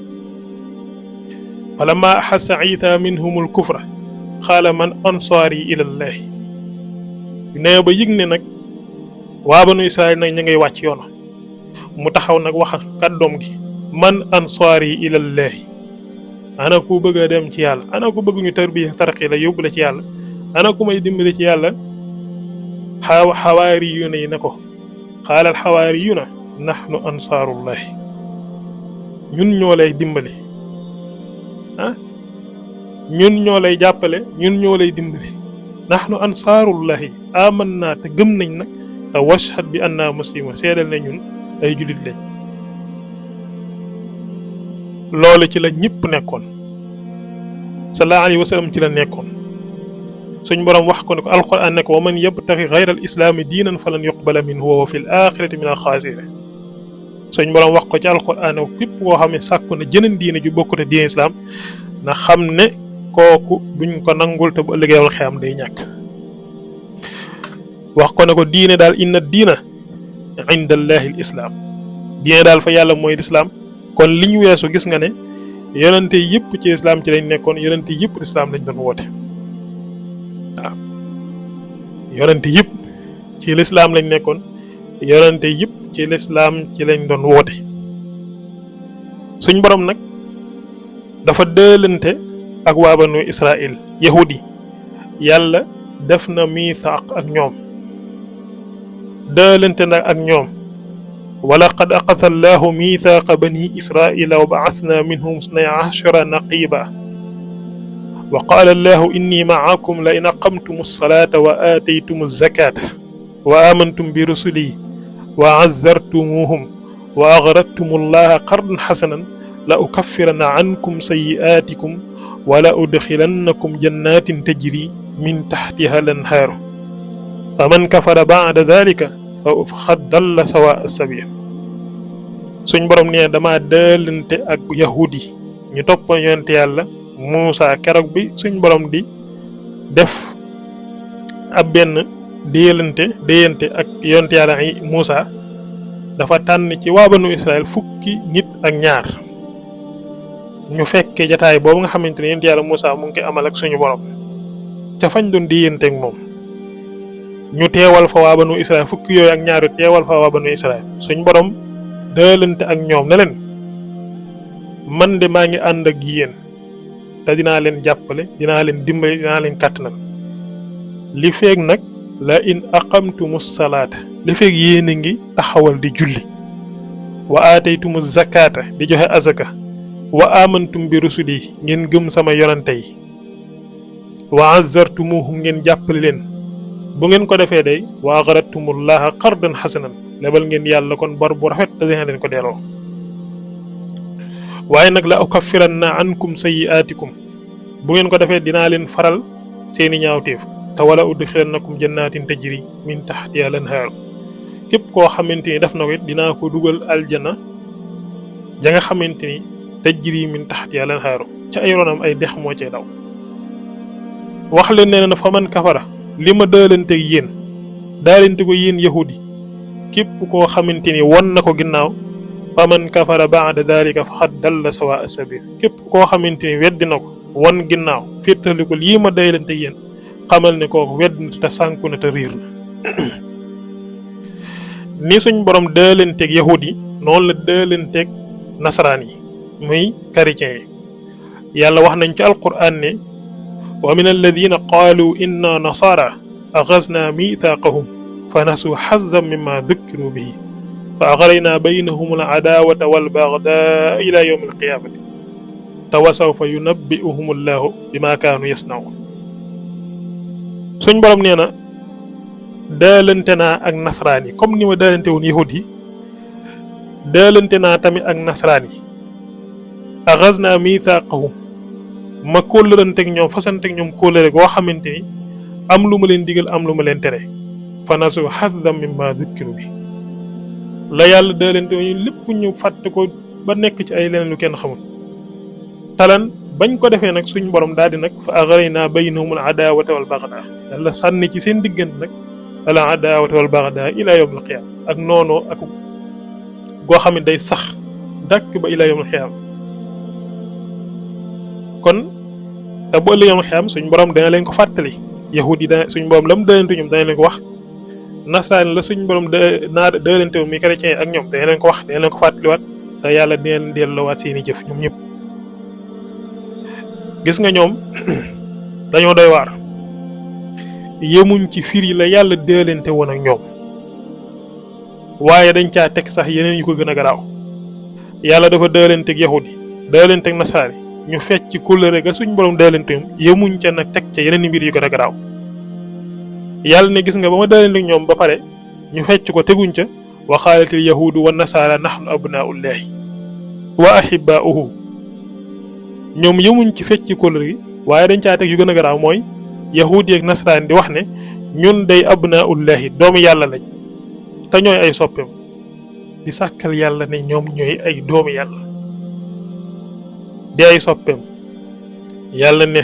falamma axassa Isa minhumul kufra qaala man ansaari ilallahi nee ba yëg ne nag waa banu Israel nag ña ngay wàcc yoon mu taxaw nag wax kàddoom gi man ansaari ilallahi ana ku bëgg a dem ci yàlla ana ku bëgg ñu tarbiya tarqi la yóbbu la ci yàlla ana ku may dimbali ci yàlla xawaariyuuna yi ne ko xaalal xawaariyuuna naxnu ansaarullahi ñun ñoo lay dimbali ñun ñoo lay jàppale ñun ñoo lay dimbali naxnu ansaarullahi amanna te gëm nañ nag te washhad bi anna muslimun seedal ne ñun ay jullit lañ loolu ci la ñëpp nekkoon sallallahu alayhi wa sallam ci la nekkoon suñ borom wax ko ne ko alquran ne ko wa man yabtaxi gayra al islaami diinan falan yuqbala minhu wa huwa fi l axirati min al xaasiriin suñ borom wax ko ci alquran ne ko képp koo xam ne sàkku na jëneen diine ju bokkute diine islam na xam ne kooku duñ ko nangul te bu ëllëgee yawmal xiyaam day ñàkk wax ko ne ko diine daal inna diina inda allahi l islaam diine daal fa yàlla mooy lislaam kon li ñu weesu gis nga ne yonente yëpp ci lislaam ci lañ nekkoon yonente yëpp lislaam lañ doon woote waaw yonente yëpp ci lislaam lañ nekkoon yonente yëpp ci lislaam ci lañ doon woote suñ borom nag dafa dëlante ak waa banu Israël yahudi yàlla def na miisaaq ak ñoom dëlante nag ak ñoom ولقد أخذ الله ميثاق بني إسرائيل وبعثنا منهم 12 نقيبا وقال الله إني معكم لئن أقمتم الصلاة وآتيتم الزكاة وآمنتم برسلي وعزرتموهم وأغرضتم الله قرضا حسنا لأكفرن عنكم سيئاتكم ولأدخلنكم جنات تجري من تحتها الأنهار فمن كفر بعد ذلك فقد ضل سواء السبيل suñ borom nee dama dëlante ak yahudi ñu toppoon yonent yàlla Muusa keroog bi suñ borom di def ab benn déyante ak yonent yàlla Muusa dafa tànn ci waa banu Israël fukki nit ak ñaar ñu fekke jataay boobu nga xamante ne yonent yàlla Muusa mu ngi koy amal ak suñu borom ca fañ doon déyante ak moom ñu teewal fa waa banu Israël fukki yooyu ak ñaar yu teewal fa waa banu Israël suñ borom dëlante ak ñoom ne leen man de maa ngi ànd ak yéen te dinaa leen jàppale dinaa leen dimbali dinaa leen kàttanal li feeg nag la in aqamtumu salaata li feeg yéen a ngi taxawal di julli wa aataytumu zakata di joxe azaka wa amantum bi rusuli ngeen gëm sama yonante yi wa azzartumuhum ngeen jàppale leen bu ngeen ko defee day wa aqradtumullaha qardan hasanan lebal ngeen yàlla kon bor bu rafet te dina leen ko delloo waaye nag la ukaffiranna ankum sayyi'atikum bu ngeen ko defee dinaa leen faral seeni ñaawteef te wala udxilannakum jannatin tajri min tahtiha al-anhar képp koo xamante ni def na ko it dinaa ko dugal aljana ja nga xamante ni tajri min tahtiha al-anhar ca ay ronam ay dex moo cay daw wax leen nee na fa man kafara li ma daalanteeg yéen daalante ko yéen yahudi képp koo xamante ni won na ko ginnaaw fa man kafara ba'da dhalika faqad dalla sawa as-sabil képp koo xamante ni weddi na ko won ginnaaw féetali ko lii ma daalanteeg yéen xamal ne kooku weddi na te sànku na te riir na ni suñ borom daalanteeg yahudi noonu la daalanteeg nasaraan yi muy chrétien yi yàlla wax nañ ci alquran ne wa min alladina qaalu inna nasara axasna mithaqahum fa nasu xazan mimma dukkiru bihi fa axrayna baynahum al adawata wal bagdaa ila yawm al qiyamati te wa sawfa yunabbi'uhum allahu bima kaanu yasnaun suñ borom nee na daalante naa ak nasraan yi comme ni ma daalante woon yahud yi daalante naa tamit ak nasraan yi axasna mithaqahum ma kóllëranteeg ñoom fasanteeg ñoom kóllëre goo xamante ni am lu ma leen digal am lu ma leen tere fa nasu hazzan mimma dukkiru bi la yàlla daalante ñu lépp ñu fàtte ko ba nekk ci ay leneen lu kenn xamul talan bañ ko defee nag suñ borom daal di nag fa aghrayna baynahum al adawata wal bagdaa yàlla sànni ci seen diggante nag al adawata wal bagdaa ila yawm al qiyam ak noonoo ak goo xam ne day sax dàkk ba ila yawm al qiyam kon te bu ëllëgee yawmal xiyaam suñ borom dana leen ko fàttali yahudi da suñ borom la mu dëlante ñoom dana leen ko wax nasaraan la suñ borom dëlante mi chrétien ak ñoom dana leen ko wax dana leen ko fàttaliwaat te yàlla dina leen delloowaat seeni jëf ñoom ñëpp gis nga ñoom dañoo doy waar yemuñ ci firi la yàlla dëlante woon ak ñoom waaye dañ caa teg sax yeneen yu ko gën a garaaw yàlla dafa dëlante ak yahudi dëlante ak nasaraan ñu fecc kóllëre ga suñ borom daalante yemuñ ca nag teg ca yeneen mbir yu gën a garaaw yàlla ne gis nga ba ma daalante ñoom ba pare ñu fecc ko teguñ ca wa qaalatil yahuudu wa nasaara nahnu abnaaullahi wa ahibaauhu ñoom yemuñ ci fecc kóllëre gi waaye dañ caa teg yu gën a garaaw mooy yahudi ak nasaraan di wax ne ñun day abnaullahi doomi yàlla lañ te ñooy ay soppeem di sàkkal yàlla ne ñoom ñooy ay doomi yàlla di ay soppeem yàlla ne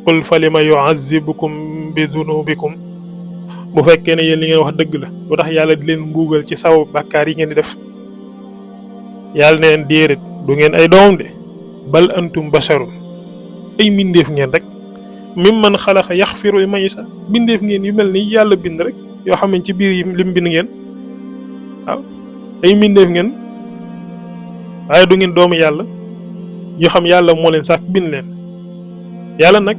qul falima yu'azzibukum bi dunubikum bu fekkee ne yéen li ngeen wax dëgg la lu tax yàlla di leen mbuugal ci saw bàkkaar yi ngeen di def yàlla ne leen déedéet du ngeen ay doom de bal antum basharun ay mbindeef ngeen rek mimman xalaqa yaxfiru liman yasha mbindeef ngeen yu mel ni yàlla bind rek yoo xam ne ci biir yi lim bind ngeen waaw ay mbindeef ngeen waaye du ngeen doomu yàlla yoo xam yàlla moo leen sàkk bind leen yàlla nag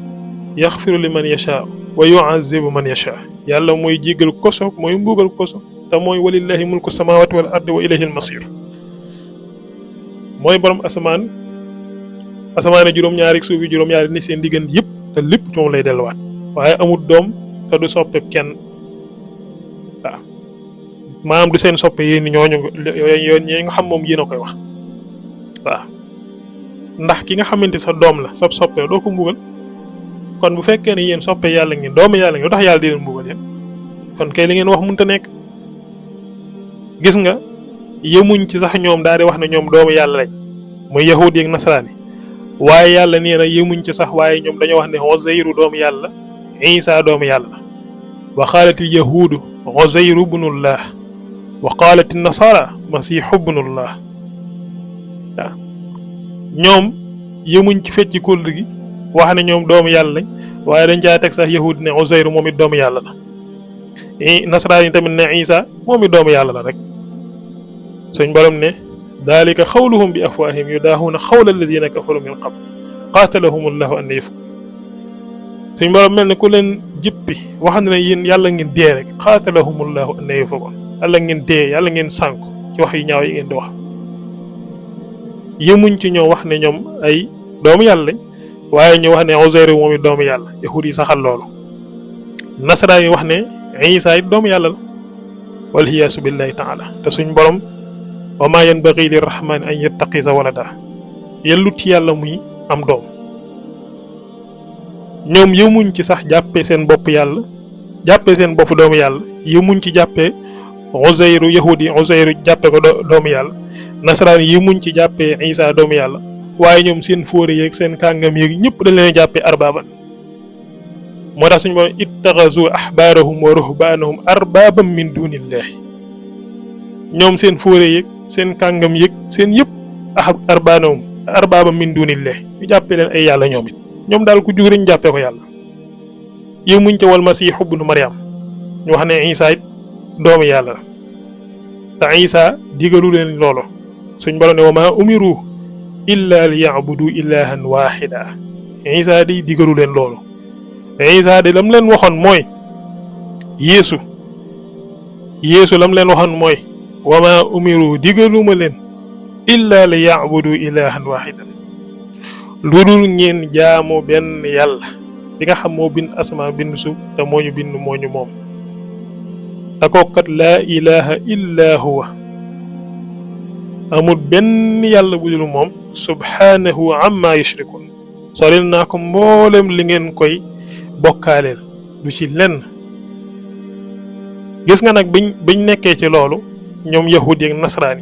yaxfiru liman yasha wa yu'azzibu man yasha yàlla mooy jéggal ku ko soob mooy mbuugal ku ko soob te mooy walillahi mulku samawati wal ardi wa ilayhi al masir mooy borom asamaan juróom-ñaari suuf yi juróom-ñaari ni seen diggante yëpp te lépp ci moom lay delluwaat waaye amul doom te du soppe kenn waaw maanaam du seen soppe yéen ñooñu ñi nga xam moom yéen a koy wax waaw ndax ki nga xamante sa doom la sab soppe doo ko mbugal kon bu fekkee ne yéen soppe yàlla ngeen doomu yàlla ngeen lu tax yàlla di leen mbugal yéen kon kay li ngeen wax mënta nekk gis nga yemuñ ci sax ñoom daal di wax ne ñoom doomu yàlla lañ muy yahudi ak nasaraani waaye yàlla nee na yemuñ ci sax waaye ñoom dañoo wax ne Uzayru doomu yàlla Isa doomu yàlla wa qaalat al yahuudu Uzayru ibnullah wa qaalat an nasara masiixu ibnullah waaw ñoom yemuñ ci fecc kóllëre gi wax ne ñoom doomu yàlla lañ waaye dañ caa teg sax yahud ne Uzayru moom it doomu yàlla la nasaraan yi tamit ne Isa moom it doomu yàlla la rek suñ borom ne dalika xawluhum bi afwaahim yudaahuuna xawla alladina kafaru min qabl qaatalahumullahu an yafuk suñ borom mel ne ku leen jippi wax na ne yéen yàlla ngeen dee rek qaatalahumullahu an yafuk yàlla ngeen dee yàlla ngeen sànku ci wax yu ñaaw yi ngeen di wax yemuñ ci ñoo wax ne ñoom ay doomu yàlla lañ waaye ñu wax ne Uzayr moom it doomu yàlla yahud yi saxal loolu nasaraan yi wax ne Isa it doomu yàlla la walhiyaasu billahi taala te suñ borom wa maa yanbaghi lirrahmani an yattaqisa walada yellut ci yàlla muy am doom ñoom yemuñ ci sax jàppee seen bopp yàlla jàppee seen bopp doomu yàlla yemuñ ci jàppee Uzayru yahudi Uzayru jàppee ko doomu yàlla nasaraan yemuñ ci jàppee Isa doomu yàlla waaye ñoom seen fóore yeeg seen kàngam yeeg ñëpp dañ leen jàppee arbaaban moo tax suñu borom ittaxazu ahbaarahum wa ruhbaanahum arbaaban min dunillahi ñoom seen fóore yeeg seen kàngam yeeg seen yëpp arbaaban min dunillahi ñu jàppee leen ay yàlla ñoom it ñoom daal ku jug rek ñu jàppee ko yàlla yemuñ ca wal masiixu ibnu Maryam ñu wax ne Isa it doomu yàlla la te Isa digalu leen loolu suñ borom ne wa maa umiru illa li ya'budu ilahan waxida Isa di digalu leen loolu Isa de lam leen waxoon mooy Yeesu lam leen waxoon mooy wa ma umiru digaluma leen illa li ya'budu ilahan waxidan lu dul ngeen jaamu benn yàlla bi nga xam moo bind asama bind suuf te moo ñu bind moo ñu moom te kookat laa ilaha illa huwa amul benn yàlla bu dul moom subhanahu amma yushrikun soril naa ko mboolem li ngeen koy bokkaaleel du ci lenn gis nga nag biñ nekkee ci loolu ñoom yahudi ak nasaraan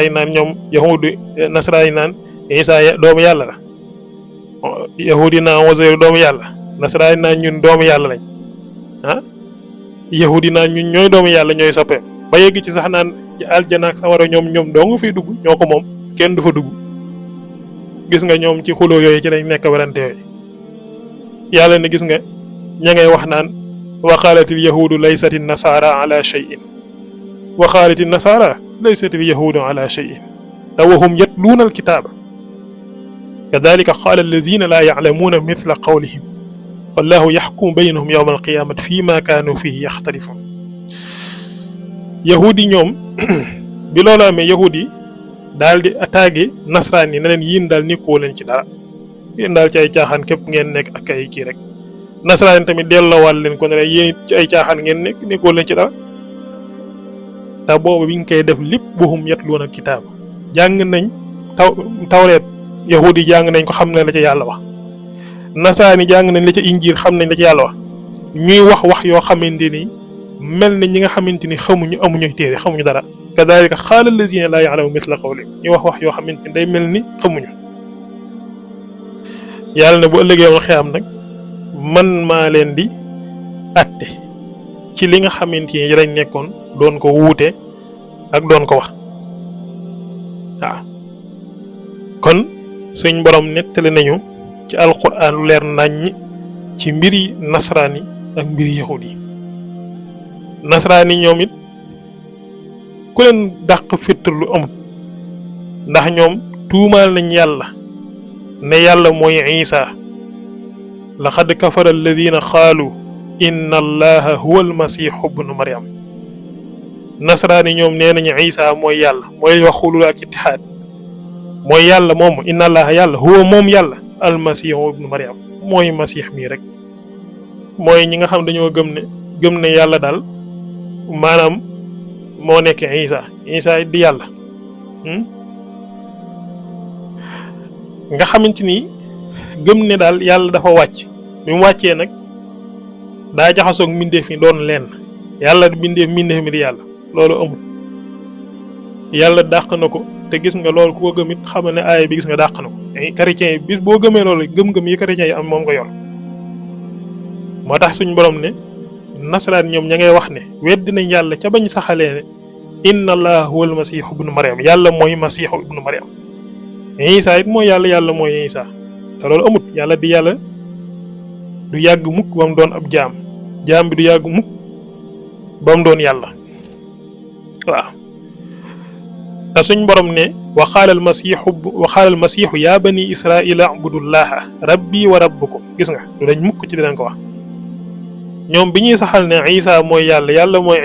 yi naan ñoom yahudi nasaraan yi naan Isa doomu yàlla la yahudi naan Uzayr doomu yàlla nasaraan yi naan ñun doomu yàlla lañ yahudi naan ñun ñooy doomu yàlla ñooy soppeem ba yegg ci sax naan ci aljana ak sawara ñoom doo nga fiy dugg ñoo ko moom kenn du fa dugg gis nga ñoom ci xuloo yooyu ci lañ nekk werante yooyu yàlla ne gis nga ña ngay wax naan wa qaalatil yahuudu laysati nasaara ala shay'in wa qaalatil nasaara laysatil yahuudu ala shay'in te wahum yatluuna alkitaaba kadalika qaala allazina laa ya'lamuuna mithla qawlihim wallahu yaxkumu baynahum yawma alqiyaamati fii ma kaanu fihi yaxtalifuun yahudi ñoom bi loolu amee yahudi daal di attaqué nasraan yi ne leen yéen daal nekkoo leen ci dara yéen daal ci ay caaxaan képp ngeen nekk ak ay kii rek nasaraan tamit delloowaat leen ko ne la yéen ci ay caaxaan ngeen nekkoo leen ci dara te boobu bi ñu koy def lépp buhum yatluuna kitaab jàng nañ tawreet yahudi jàng nañ ko xam nañ la ca yàlla wax nasaani jàng nañ la ca injiil xam nañ la ca yàlla wax ñuy wax yoo xamante ni mel na ñi nga xamante ni xamuñu amuñu téere xamuñu dara kadalika xaala allazina laa ya'lamu misla qawli ñu wax yoo xamante ni day mel ni xamuñu yàlla ne bu ëllëgee woon xiyam nag man maa leen di atte ci li nga xamante ni lañ nekkoon doon ko wuute ak doon ko wax waaw kon suñ borom nettali nañu ci alquran lu leer naññ ci mbiri nasraan yi ak mbiri yahud yi nasraan yi ñoom it ku leen dàq fitr lu amut ndax ñoom tuumaal nañ yàlla ne yàlla mooy isa laqad kafara alladina qaalu inna allaha huwa almasihu bnu maryam nasraan yi ñoom nee nañu isa mooy yàlla mooy wax xulul ak ittihaad mooy yàlla moom inna allaha yàlla huwa moom yàlla almasihu ibnu maryam mooy masih mii rek mooy ñi nga xam dañoo gëm ne yàlla daal maanaam moo nekk isa di yàlla nga xamante ni gëm ne daal yàlla dafa wàcc bi mu wàccee nag daa jaxasoog mbindeef mi doon lenn yàlla mbindeef mi di yàlla loolu amul yàlla dàq na ko te gis nga loolu ku ko gëm it xamal ne aaya bi gis nga dàq na ko chrétien yi bis boo gëmee loolu gëm-gëm yi chrétien yi am moom nga yor moo tax suñ borom ne nasaraan ñoom ña ngay wax ne weddi nañ yàlla ca bañ saxalee ne inna allaha huwa almasihu ibnu maryam yàlla mooy masihu ibnu maryam isa it mooy yàlla mooy isa te loolu amut yàlla di yàlla du yàgg mukk ba mu doon ab jaam bi du yàgg mukk ba mu doon yàlla waaw te suñ borom ne wa qaala almasihu ya bani israila abudullaha rabbi wa rabbukum gis nga du dañ mukk ci dinañ ko wax ñoom bi ñuy saxal ne isa mooy yàlla mooy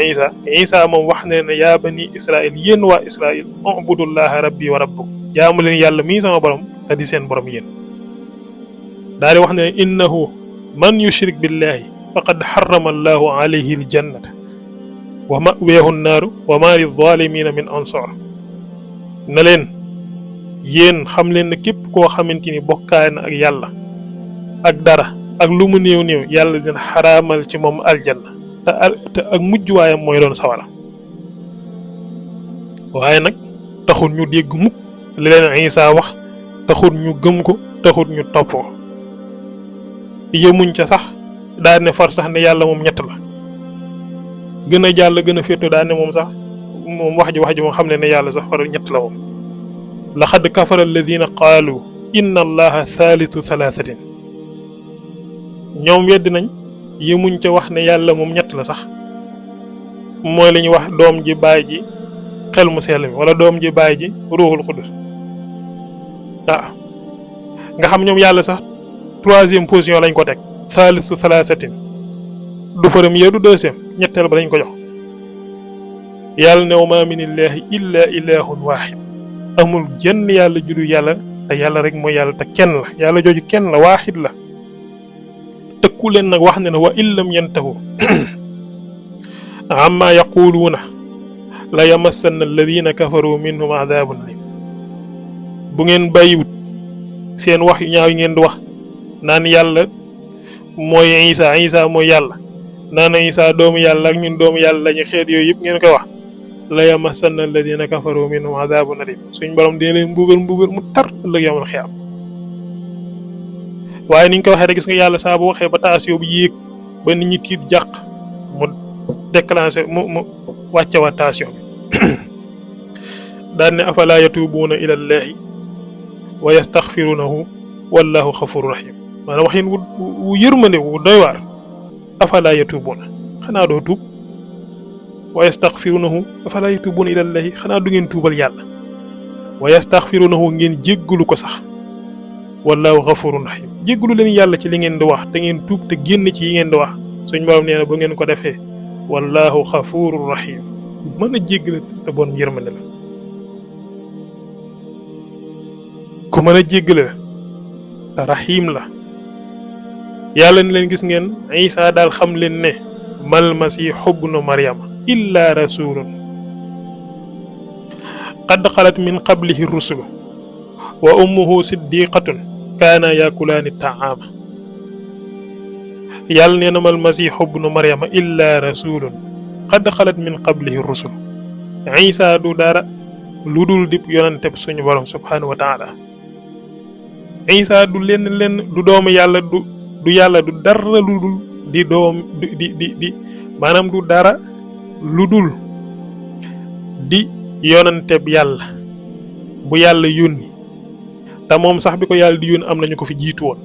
isa moom wax ne ne ya bani israil yéen waa israil abudullaha rabbi wa rabbukum jaamu leen yàlla mii sama borom te di seen borom yéen daal di wax ne innahu man yushrik billahi faqad harrama allahu alayhi aljannata wa ma'weehu nnaaru wa ma lilzalimina min ansar na leen yéen xam leen ne képp koo xamante ni bokkaay na ak yàlla ak dara ak lu mu néew yàlla dina xaraamal ci moom aljanna te ak mujj waayam mooy doon sawara waaye nag taxul ñu dégg mukk li leen Isa wax taxul ñu gëm ko taxul ñu topp ko yëmuñ ca sax daa ne far sax ne yàlla moom ñett la gën a jàll gën a féetu daa ne moom sax moom wax ji moom xam ne yàlla sax far ñett la moom laqad kafara alladina qaalu inna allaha thalithu thalathatin ñoom weddi nañ yëmuñ ca wax ne yàlla moom ñett la sax mooy li ñuy wax doom ji baay ji xel mu sell mi wala doom ji baay ji ruuxul xudus waaw nga xam ñoom yàlla sax troisième position lañ ko teg thalithu thalathatin du premier du deuxième ñetteel ba lañ ko jox yàlla ne wa ma min illahi illa ilahun wahid amul jenn yàlla judu yàlla te yàlla rek mooy yàlla te kenn la yàlla jooju kenn la waaxid la tëkku leen nag wax ne ne wa illam yantahu amma yaquluuna la yamassanna alladina kafaru minhum adabun alim bu ngeen bàyyiwut seen wax yu ñaaw yi ngeen di wax naan yàlla mooy isa mooy yàlla naan isa doomu yàlla ak ñun doomu yàlla lañu xeet yooyu yëpp ngeen koy wax la yamassanna alladina kafaru minhum adabun alim suñ borom dina leen mbugal mu tar ëllëg yawmal xiyaam waaye niñ ko waxee rek gis nga yàlla saa bu waxee ba tension bi yéeg ba nit ñi tiit jàq mu déclenché mu wàcce wa tension bi daan ne afala yatubuuna ila llahi wa yastaxfirunahu wallahu xafuru rahim maanaam waxin wu yërmande wu doy waar afala yatubuuna xanaa doo tuub wa yastaxfirunahu afala yatubuuna ila llahi xanaa du ngeen tuubal yàlla wa yastaxfirunahu ngeen jéggalu ko sax wallahu xafurun rahim jéggalu leen yàlla ci li ngeen di wax te ngeen tuub te génn ci yi ngeen di wax suñ borom nee na bu ngeen ko defee wallahu xafurun rahim mën a jéggale te bon yërmande la ku mën a jéggale la te rahim la yàlla ni leen gis ngeen Isa daal xam leen ne mal masihu ibnu maryama illa rasulun qad xalat min qablihi rusulu wa ummuhu siddiqatun kaana yakulaani taama yàlla nee na mal masiixu bnu maryama illa rasulun qad xalat min qablihi rusul isa du dara lu dul dib yonanteb suñu borom subhanahu wa taala isa du lenn du doomu yàlla du yàlla du dara lu dul di doom di maanaam du dara lu dul di yonanteb yàlla bu yàlla yónni te moom sax bi ko yàlla di yónni am nañu ko fi jiitu woon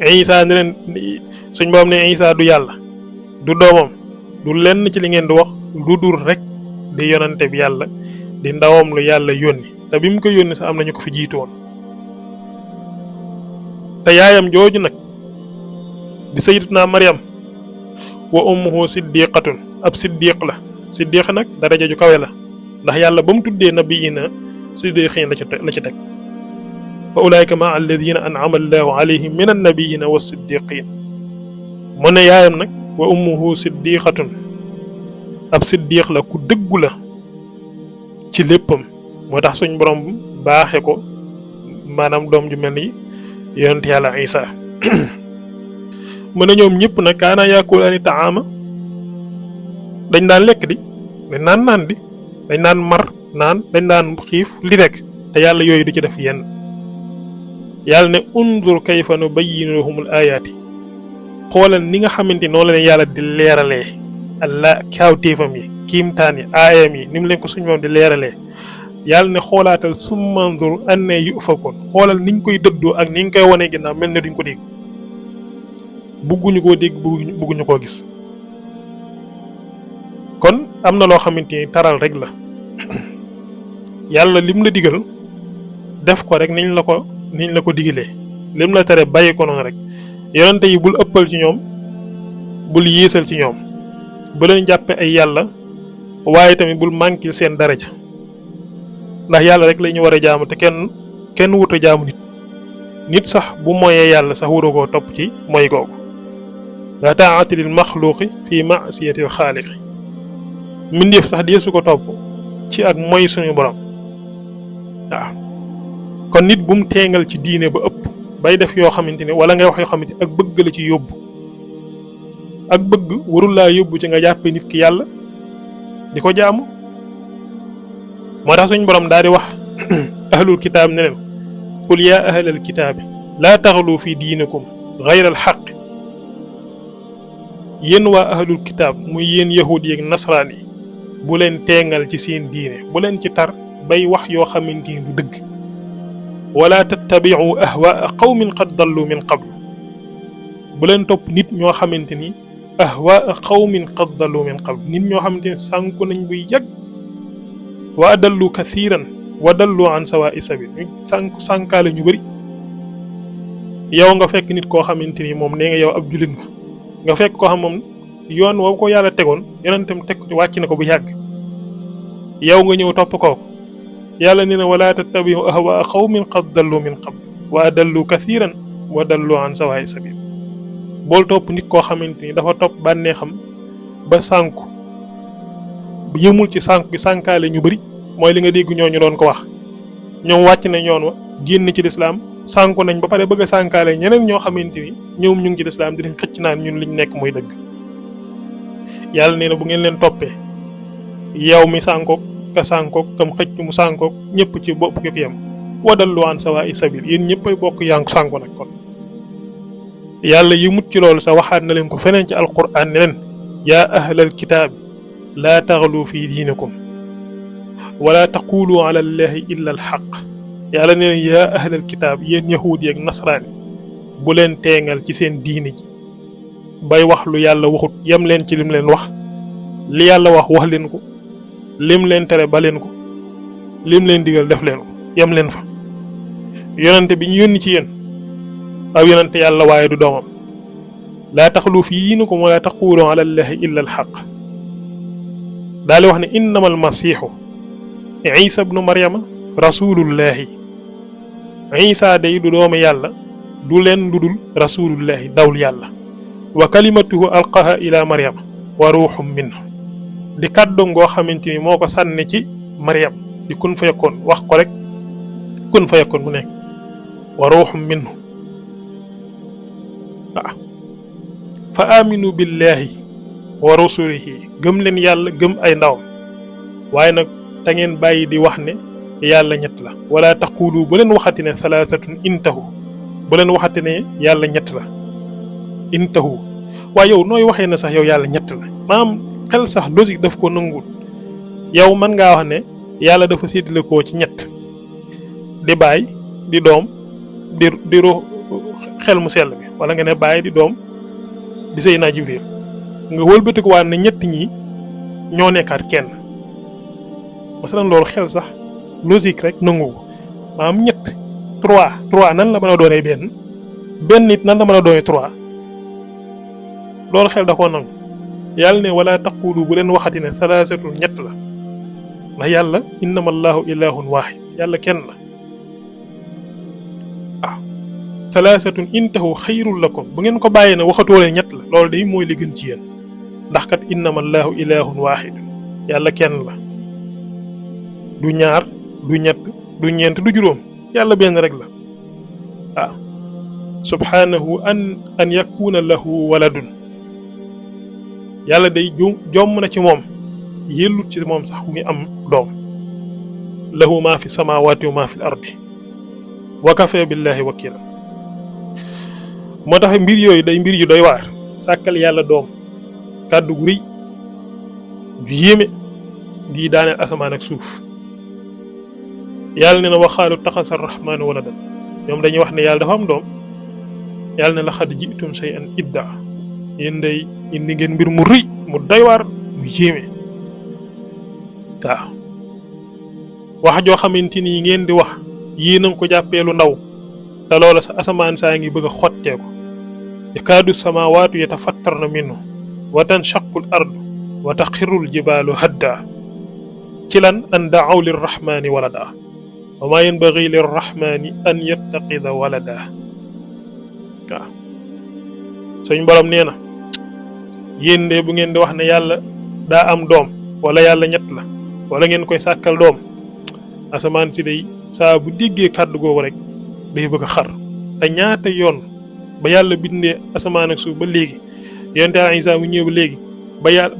isa ne leen suñ borom ne isa du yàlla du doomam du lenn ci li ngeen di wax lu dul rek di yonante bi yàlla di ndawam lu yàlla yónni te bi mu ko yónni sax am nañu ko fi jiitu woon te yaayam jooju nag di sayyidatuna Maryam wa ummuhu siddiqatun ab siddiq la siddiq nag daraja ju kawe la ndax yàlla ba mu tuddee nabiyina siddiqin la ci teg fa ulaika ma alladina an'ama allahu alayhim min annabiyina wa siddiqin mu ne yaayam nag wa ummuhu siddiqatun ab siddiq la ku dëggu la ci léppam moo tax suñ borom baaxe ko maanaam doom ju mel ni yonent yàlla Isa mu ne ñoom ñëpp nag kaana yaakulaani taama dañ daan lekk di dañ daan naan di dañ daan mar naan dañ daan xiif li rek te yàlla yooyu du ci def yenn yàlla ne unzur kayfa nubayyinu lahumul ayaati xoolal ni nga xamante noonu la leen yàlla di leeralee allah kaawteefam yi kiimtaan yi aayam yi ni mu leen ko suñ moom di leeralee yàlla ne xoolaatal summa unzur annaa yu'fakuun xoolal niñ koy dëddoo ak ni nga koy wanee ginnaaw mel ne duñ ko dégg bugguñu koo dégg bugguñu koo gis kon am na loo xamante ni taral rek la yàlla lim la digal def ko rek niñ la ko digalee lim la tere bàyyi ko noonu rek yonente yi bul ëppal ci ñoom bul yéesal ci ñoom bu leen jàppe ay yàlla waaye tamit bul mànkil seen daraja ndax yàlla rek la ñu war a jaamu te kenn wut a jaamu nit sax bu moyee yàlla sax wuro koo topp ci moy googu la taa'ata lil maxluuqi fi ma'siyatil xaaliqi mbindeef sax deesu ko topp ci ak moy suñu borom waaw kon nit bu mu teengal ci diine ba ëpp bay def yoo xamante ne wala ngay wax yoo xamante ak bëgg la ci yóbbu ak bëgg warul laa yóbbu ci nga jàppee nit ki yàlla di ko jaamu moo tax suñ borom daal di wax ahlul kitaab ne leen qul yaa ahlal kitaabi laa taxlu fi diinikum gayra al xaq yéen waa ahlul kitaab muy yéen yahud yi ak nasraan yi bu leen teengal ci seen diine bu leen ci tar bay wax yoo xamante ni du dëgg wala tattabi'u ahwaa qawmin qad dallu min qabl bu leen topp nit ñoo xamante ni ahwaa qawmin qad dallu min qabl nit ñoo xamante ni sànku nañ buy yàgg wa adallu kathiran wa dallu an sawaa'i sabil sànkaale ñu bëri yow nga fekk nit koo xamante ni moom nee nga yow ab jullit nga fekk koo xam moom yoon woo ko yàlla tegoon yonentam teg ko wàcc na ko bu yàgg yow nga ñëw topp kooku yàlla nee na wala tattabi'u ahwaa qawmin qad dallu min qabl wa adallu kathiran wa dallu an sawaa'i sabil bool topp nit koo xamante ni dafa topp bànnee xam ba sànku yëmul ci sànku gi sànkaale ñu bëri mooy li nga dégg ñooñu doon ko wax ñoom wàcc na yoon wa génn ci lislaam sànku nañ ba pare bëgg a sànkaale ñeneen ñoo xamante ni ñoom ñu ngi ci lislaam dinañ xëcc naan ñun liñ nekk mooy dëgg yàlla nee na bu ngeen leen toppee yow mi sànkook ka sànkook kam xëcc mu sànkook ñëpp ci bopp ki yam wadallu an sawaa'i sabil yéen ñëppay bokk yaa sànko nag kon yàlla yi mut ci loolu sa waxaat na leen ko feneen ci alquran ne leen yaa ahlal kitaabi laa taxlu fi diinikum wala taqulu ala allahi illa al xaq yàlla nee na yaa ahlal kitaab yéen yahuud yi ak nasraani bu leen teengal ci seen diini ji bay wax lu yàlla waxut yem leen ci lim leen wax li yàlla wax leen ko lim leen tere ba leen ko lim leen digal def leen ko yem leen fa yonente bi ñu yónni ci yéen aw yonente yàlla waaye du doomam laa taxlu fi diinikum wala taqulu ala allahi illa al xaq daal di wax ne innama al masiixu isa bnu maryama rasulullahi isa day du doomu yàlla du leen lu dul rasulullahi dawul yàlla wa kalimatuhu alqaha ila maryama wa ruuxum minhu di kàddu ngoo xamante ni moo ko sànni ci maryam di kun fa yakun wax ko rek kun fa yakun mu nekk wa ruuxum minhu fa aminu billahi wa rasulihi gëm leen yàlla gëm ay ndawam waaye nag da ngeen bàyyi di wax ne yàlla ñett la wala taqulu bu leen waxati ne salaasatun intahu bu leen waxati ne yàlla ñett la intahu waaye yow nooy waxee ne sax yow yàlla ñett la maanaam xel sax logique daf ko nanguwul yow mën ngaa wax ne yàlla dafa séddale koo ci ñett di baay di doom di xel mu sell bi wala nga ne baay di doom di Seydina Jibril nga wëlbatiku waat ne ñett ñi ñoo nekkaat kenn masalan loolu xel sax logique rek nangu maanaam ñett trois nan la mën a doonee benn nit nan la mën a doonee trois loolu xel da koo nangu yàlla ne wala taqulu bu leen waxati ne salaasatun ñett la ndax yàlla innama allahu ilahun waahid yàlla kenn la salaasatun intahu xayrul lakum bu ngeen ko bàyyee ne waxatoo leen ñett la loolu day mooy li gën ci yéen ndax kat innama allahu ilahun waahid yàlla kenn la du ñaar du ñett du ñeent du juróom yàlla benn rek la subhanahu an yakuna lahu waladun yàlla day jomm na ci moom yellut ci moom sax muy am doom lahu ma fi samawati wa ma fi ardi wa kafa billahi wakila moo tax mbir yooyu day mbir yu doy waar sàkkal yàlla doom kàddu gu rëy ju yéeme gi daaneel asamaan ak suuf yàlla ne na waxaalu taxasa rahmaanu waladan ñoom dañuy wax ne yàlla dafa am doom yàlla ne la xad jitum shay'an idda yéen day indi ngeen mbir mu rëy mu doy waar mu yéeme waaw wax joo xamante ni ngeen di wax yéen a ngi ko jàppee lu ndaw te loola sa asamaan saa ngi bëgg a xotteeku yakaadu samaawaatu yatafattarna minhu wa tanshaqqu al-ardu wa taxirru al-jibaalu hadda ci lan an da'aw lirrahmaani walada wa maa yanbaghi lirrahmaani an yattaqida walada waaw suñ borom nee na yéen de bu ngeen di wax ne yàlla daa am doom wala yàlla ñett la wala ngeen koy sàkkal doom asamaan si day saa bu déggee kàddu googu rek day bëgg a xar te ñaata yoon ba yàlla bindee asamaan ak suuf ba léegi yonte Isa bu ñëw ba léegi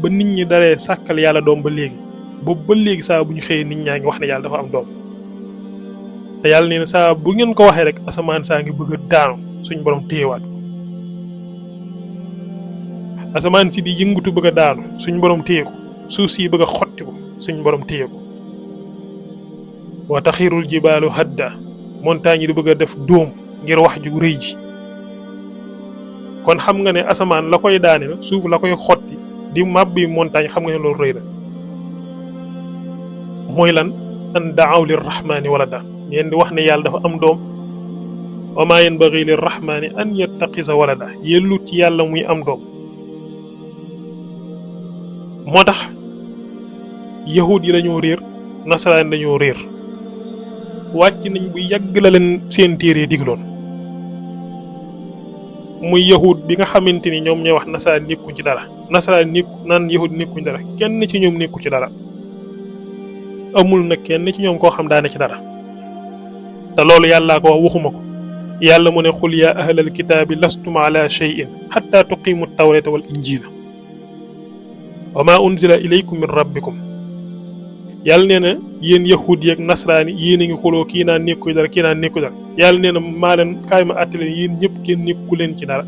ba nit ñi daree sàkkal yàlla doom ba léegi boobu ba léegi saa bu ñu xëyee nit ñaa ngi wax ne yàlla dafa am doom te yàlla nee na saa bu ngeen ko waxee rek asamaan saa ngi bëgg a daanu suñ borom téyewaat ko asamaan si di yëngutu bëgg a daanu suñ borom téye ko suuf si bëgg a xotti ko suñ borom téye ko wa taxirul jibaalu hadda montagne yi di bëgg a def dóom ngir wax ju rëy ji kon xam nga ne asamaan la koy daane la suuf la koy xotti di màbbi montagne xam nga ne loolu rëy la mooy lan an da'aw lirrahmaani walada ngeen di wax ne yàlla dafa am doom wa maa yanbaghi lirrahmaani an yattaqisa walada yellut ci yàlla muy am doom moo tax yahud yi dañoo réer nasaraan dañoo réer wàcc nañ bu yàgg la leen seen téere digloon muy yahud bi nga xamante ni ñoom ñooy wax nasaraan nekkuñ ci dara nasaraan naan yahud nekkuñ dara kenn ci ñoom nekku ci dara amul na kenn ci ñoom koo xam daane ci dara te loolu yàllaa ko wax waxuma ko yàlla mu ne xul yaa ahlal kitaabi lastum ala shay'in xatta tuqimu tawrata wal injila wa ma unzila ilaykum min rabbikum yàlla nee na yéen yahud yeeg nasraani yéen a ngi xuloo kii naan nekku dara kii naan nekku dara yàlla nee na maa leen kaay ma àtte leen yéen ñëpp kenn nekku leen ci dara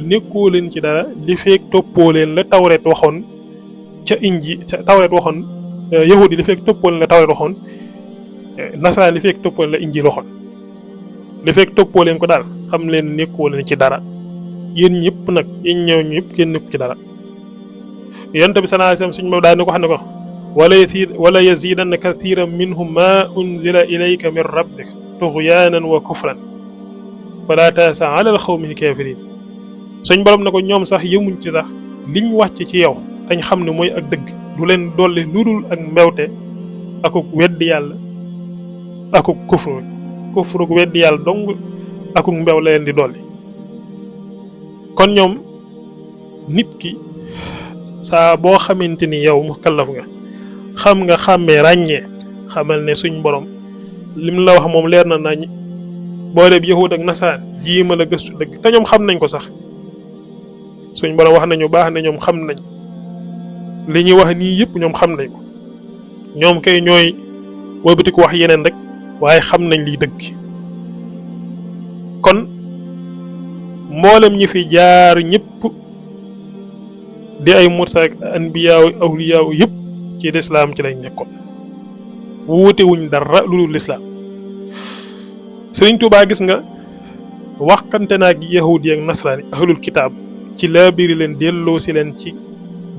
nekkoo leen ci dara li feek toppoo leen la tawret waxoon ca ca tawret waxoon yahud yi li feek toppoo leen la tawret waxoon nasaraan li feek toppoo leen la injil waxoon li feek toppoo leen ko daal xam leen nekkoo leen ci dara yéen ñëpp nag yéen ñëw ñëpp kenn nekku ci dara yonent bi sallallahu alayhi wasallam suñu moom daal ni ko xam ne ko wala yazidanna kathiran minhum ma unzila ilayka min rabbika tughyanan wa kufran fala tasa ala al qawmi al kafirin suñ borom ne ko ñoom sax yemuñ ci sax liñ wàcc ci yow dañ xam ne mooy ak dëgg du leen dolli ludul ak mbewte akuk weddi yàlla akuk kufru weddi yàlla dong akuk mbew la leen di dolli kon ñoom nit ki saa boo xamante ni yow mu kallaf nga xam nga xàmmee ràññee xamal ne suñ borom lim la wax moom leer na nañ boo dee yahud ak nasaraan jiima la gëstu dëgg te ñoom xam nañ ko sax suñ borom wax nañu baax ne ñoom xam nañ li ñuy wax nii yëpp ñoom xam nañ ko ñoom kay ñooy wëlbatiku wax yeneen rek waaye xam nañ liy dëgg kon mboolem ñi fi jaar ñëpp di ay mursa ak anbiyaaw awliyaaw yëpp ci lislaam ci lañ nekkoon wuute wuñ dara lu dul lislaam Sëriñ Tuubaa gis nga waxkante naag yahudi ak nasraani ahlul kitaab ci laabiri leen delloo si leen ci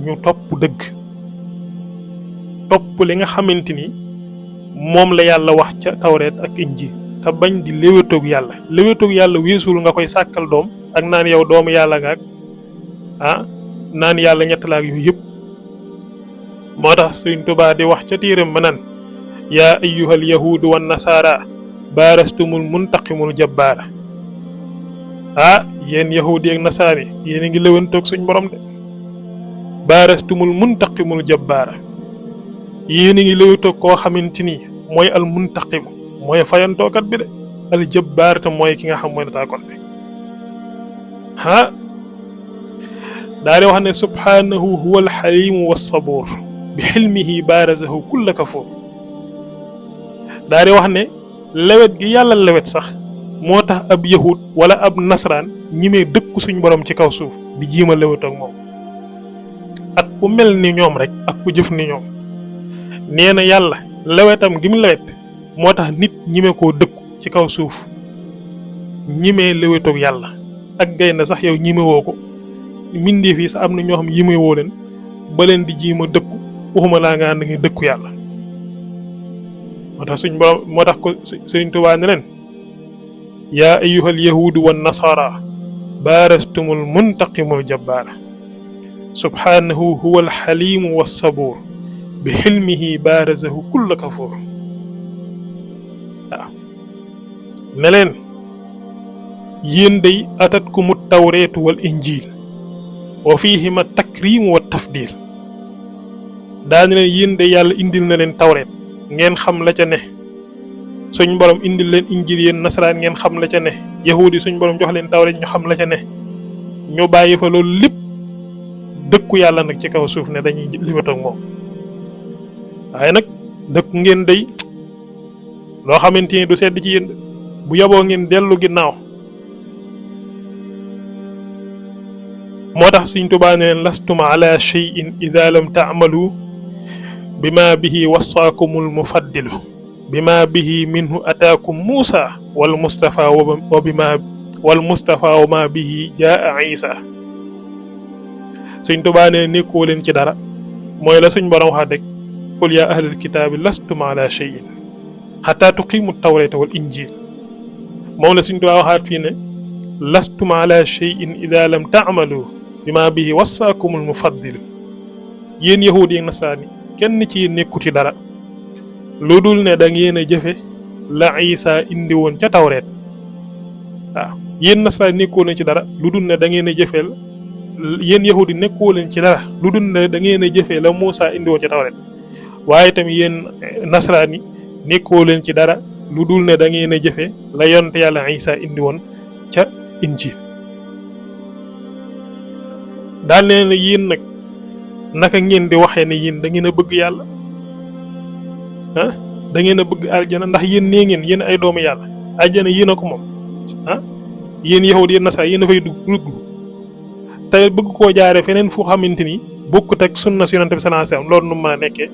ñu topp dëgg topp li nga xamante ni moom la yàlla wax ca tawreet ak injiil te bañ di léwétoog yàlla weesul nga koy sàkkal doom ak naan yow doomu yàlla nga ak naan yàlla ñett la ak yooyu yëpp moo tax Sëriñ Tuubaa di wax ca téeram ma naan yaa ayyuhal yahuudu wan nasaara baarastumul muntaqimul jabbaara yéen yahudi ak nasaari yéen a ngi léwantoog suñ borom de baarastumul muntaqimul jabbaara yéen a ngi léwantoog koo xamante ni mooy al muntaqim mooy fayantookat bi de al jabbaar te mooy ki nga xam mooy nataakoon bi daa di wax ne subhaanahu huwa al xalimu wassabuur bi xilmihi baarazahu kulla kafuur daa di wax ne lewet gi yàlla lewet sax moo tax ab yahud wala ab nasraan ñi mee dëkku suñ borom ci kaw suuf di jiima lewet ak moom ak ku mel ni ñoom rek ak ku jëf ni ñoom nee na yàlla lewetam gi mu lewet moo tax nit ñime koo dëkku ci kaw suuf ñimee lewetoog yàlla ak gaynde sax yow ñime woo ko mbindeef yi sax am na ñoo xam yime woo leen ba leen di jiima dëkku waxuma laa nga ànd nga dëkku yàlla moo tax suñ borom moo tax ko Sëriñ Tuubaa ne leen yaa ayyuhal yahuudu wan nasaara baarastumul muntaqimul jabbaara subhaanahu huwal xaliimu wassabuur bi xilmihi baarazahu kulla kafuur waaw ne leen yéen day atatkumu tawreetu wal injiil wa fiihima takriimu wa tafdiil daani leen yéen day yàlla indil na leen tawreet ngeen xam la ca ne suñ borom indil leen injil yéen nasaraan ngeen xam la ca ne yahudi suñ borom jox leen tawreet ñu xam la ca ne ñu bàyyi fa loolu lépp dëkku yàlla nag ci kaw suuf ne dañuy libat ak moom waaye nag dëkku ngeen day loo xamante ni du sedd ci yéen bu yaboo ngeen dellu ginnaaw moo tax Sëriñ Tuubaa ne leen lastuma ala shay'in idha lam ta'malu bima bihi wasaakumul mufaddilu bima bihi minhu ataakum Muusa wal Mustafa wa ma bihi jaa Isa Sëriñ Tuubaa ne nekkoo leen ci dara mooy la suñ borom wax rek qul yaa ahlal kitaabi lastum ala shay'in hatta tuqimu tawrata wal injil moom la Sëriñ Tuubaa waxaat fii ne lastum ala shay'in idha lam ta'malu bima bihi wasaakumul mufaddilu yéen yahud yi nasraani kenn ci yéen nekku ci dara lu dul ne da ngeen a jëfe la Isa indi woon ca tawreet waaw yéen nasaraan nekkoo leen ci dara lu dul ne da ngeen a jëfee yéen yahudi nekkoo leen ci dara lu dul ne da ngeen a jëfee la Muusa indi woon ca tawreet waaye tamit yéen nasaraan yi nekkoo leen ci dara lu dul ne da ngeen a jëfee la yonte yàlla Isa indi woon ca injil daal nee na yéen nag naka ngeen di waxee ne yéen da ngeen a bëgg yàlla da ngeen a bëgg aljana ndax yéen nee ngeen yéen ay doomu yàlla aljana yéen a ko moom yéen yahud yéen nasara yéen a fay dugg te bëgg koo jaare feneen fu xamante ni bokkut ak sunna si yonent bi sallallahu alayhi wasallam loolu nu mën a nekkee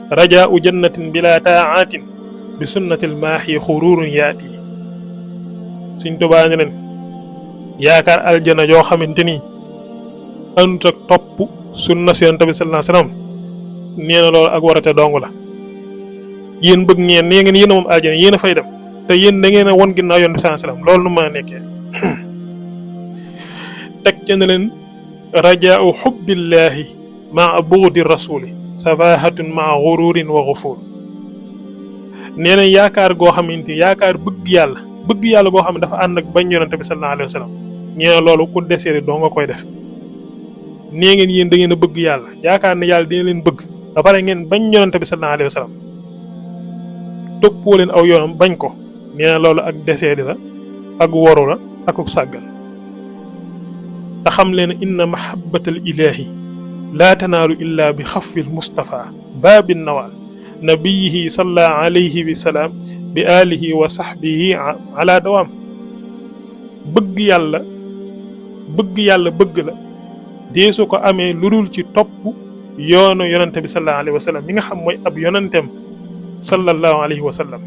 rajaa'u jannatin bila ta'atin bi sunnatil maahi xururun yaati Sëriñ Tuubaa ne leen yaakaar aljana joo xamante ni àndut ak topp sunna si yonent bi sallallahu alayhi wasallam nee na loolu ak warate dong la yéen bëgg ngeen nee ngeen yéen a moom aljana yéen a fay dem te yéen da ngeen a won ginnaaw yonent bi sallallahu alayhi wasallam loolu nu mën a nekkee teg ca ne leen rajaa'u xubbillahi maa bughdi rasuli safahatun maa gururin wa ghufur nee na yaakaar goo xamante ni yaakaar bëgg yàlla goo xam ne dafa ànd ak bañ yonent bi sallallahu alayhi wasallam nee na loolu ku deseeri doo nga koy def nee ngeen yéen da ngeen a bëgg yàlla yaakaar ne yàlla dina leen bëgg ba pare ngeen bañ yonent bi sallallahu alayhi wasallam toppoo leen aw yoonam bañ ko nee na loolu ak deseedi la ak woru la ak sàggal te xam leen inna mahabbatal ilahi laa tanaalu illa bi xafwil mustafa baabin nawaal nabiyihi salla alayhi bi salaam bi alihi wa sahbihi ala dawaam bëgg yàlla bëgg la deesu ko amee lu dul ci topp yoonu yonente bi sallallahu alayhi wa sallam mi nga xam mooy ab yonentem sallallahu alayhi wa sallam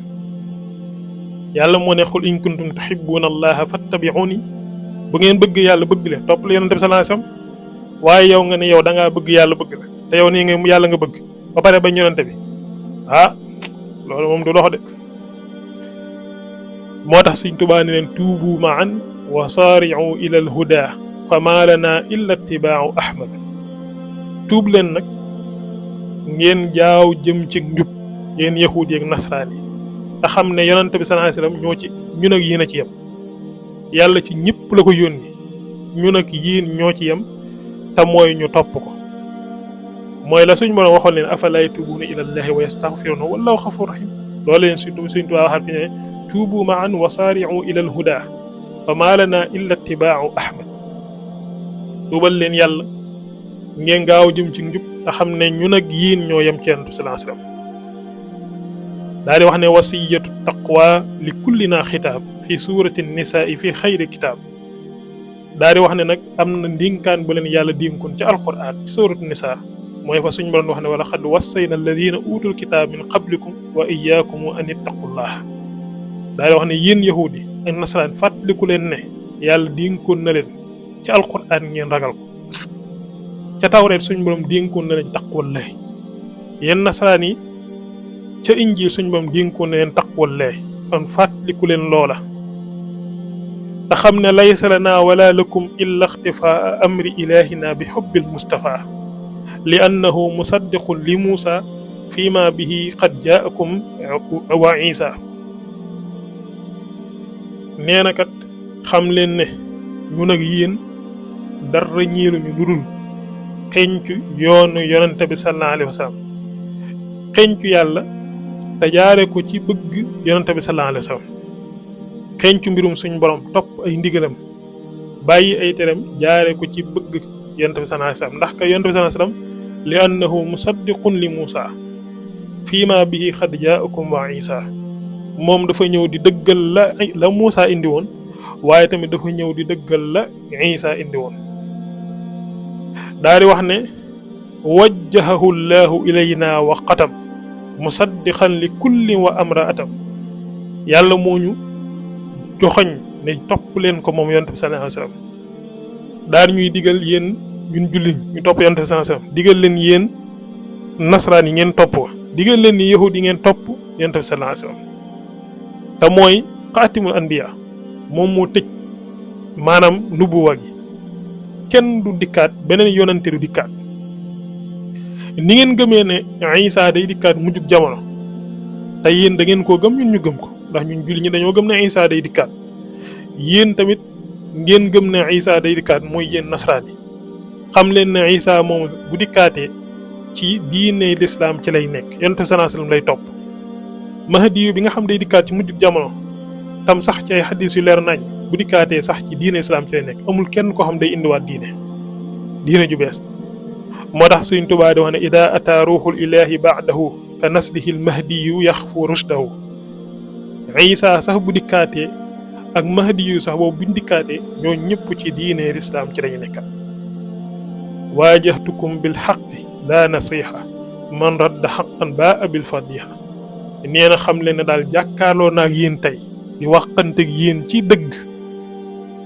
yàlla moo ne xul in kuntum tuhibbuna allaha fattabi'uni bu ngeen bëgg yàlla bëgg leen topp la yonente bi sallallahu alayhi wa sallam waaye yow nga ne yow da ngaa bëgg yàlla bëgg la te yow nii nga yàlla nga bëgg ba pare bañ yonente bi loolu moom du dox de moo tax Sëriñ Tuubaa ne leen tuubu ma'an wa saari'u ila al-huda fa maa lana illa ittibaa'u ahmad tuub leen nag ngeen jaaw jëm ci njub yéen yahuud yi ak nasraan yi te xam ne yonent bi sallallahu alayhi wasallam ñoo ci ñun ak yéen a ci yem yàlla ci ñëpp la ko yónni ñun ak yéen ñoo ci yem te mooy ñu topp ko mooy la suñ borom waxoon leen afalaa yatuubuuna ilallaahi wa yastaghfiruunahu wallaahu ghafuurun rahiim loolu leen suñ Tuubaa waxaat fi ne tuubu ma'an wa saari'u ilal hudaa fa maa lanaa illa ittibaa'u ahmad tuubal leen yàlla ngeen gaaw jëm ci njub te xam ne ñun ak yéen ñoo yem ci Yonent bi sallallahu alayhi wasallam daal di wax ne wasiyatu taqwa li kullina xitaab fi suurati nisaa fi xayri kitaab daal di wax ne nag am na ndénkaan bu leen yàlla dénkoon ci alxuraan ci suuratu nisaa mooy fa suñu borom wax ne wala xad wassayna alladina utul kitaab min qablikum wa iyyakum an ittaqullah daal di wax ne yéen yahudi ak nasaraan fàttaliku leen ne yàlla dénkoon na leen ci alxuraan ngeen ragal ko ca tawreet suñu borom dénkoon na leen ci taqwallahi yéen nasaraan yi ca injiil suñu borom dénkoon na leen taqwallahi kon fàttaliku leen loola te xam ne laysa lanaa wala lakum illa ixtifaa amri ilahina bi xubbil mustafa li annahu musaddiqun li muusa fi ma bihi qad jaakum wa isa nee na kat xam leen ne ñun ak yéen dara ñiiluñu lu dul xencu yoonu yonente bi sallallahu alayhi wa sallam xencu yàlla te jaare ko ci bëgg yonente bi sallallahu alayhi wa sallam xencu mbirum suñ borom topp ay ndigalam bàyyi ay teram jaare ko ci bëgg yonente bi sallallahu alayhi wa sallam ndax ka yonente bi sallallahu alayhi wa sallam li annahu musaddiqun li Muusa fii ma bihi xad jaakum wa Isa moom dafa ñëw di dëggal la Muusa indi woon waaye tamit dafa ñëw di dëggal la Isa indi woon daal di wax ne wajjahahu llahu ilayna wa qatam musaddiqan li kulli wa amraatam yàlla moo ñu joxoñ ne topp leen ko moom yonent bi sallallahu alayhi wasallam daal ñuy digal yéen ñun julli ñu topp yonent bi sallallahu alayhi wasallam digal leen yéen nasaraan yi ngeen topp digal leen ni yahud yi ngeen topp yonent bi sallallahu alayhi wasallam te mooy xaatimul anbiya moom moo tëj maanaam nubuwa gi kenn du dikkaat beneen yonante du dikkaat ni ngeen gëmee ne Isa day dikkaat mujjug jamono te yéen da ngeen koo gëm ñun ñu gëm ko ndax ñun julli ñi dañoo gëm ne Isa day dikkaat yéen tamit ngeen gëm ne Isa day dikkaat mooy yéen nasaraan yi xam leen ne Isa moom bu dikkaatee ci diine lislaam ci lay nekk yonent bi sallallahu alayhi wasallam lay topp mahdi bi nga xam day dikkaat ci mujjug jamono tam sax ci ay xadis yu leer nañ bu dikkaatee sax ci diine islam ci lay nekk amul kenn koo xam day indiwaat diine ju bees moo tax Sëriñ Tuubaa di wax ne ida ata ruuxul ilahi ba'dahu ka naslihi al mahdiyu yaxfu rushdahu Isa sax bu dikkaatee ak mahdiyu sax boobu buñ dikkaatee ñoo ñëpp ci diine islam ci lañu nekkat waajahtukum bil haqqi la nasiha man radda haqqan baa bil fadiha nee na xam leen ne daal jàkkaarloo naag yéen tey di waxante ak yéen ci dëgg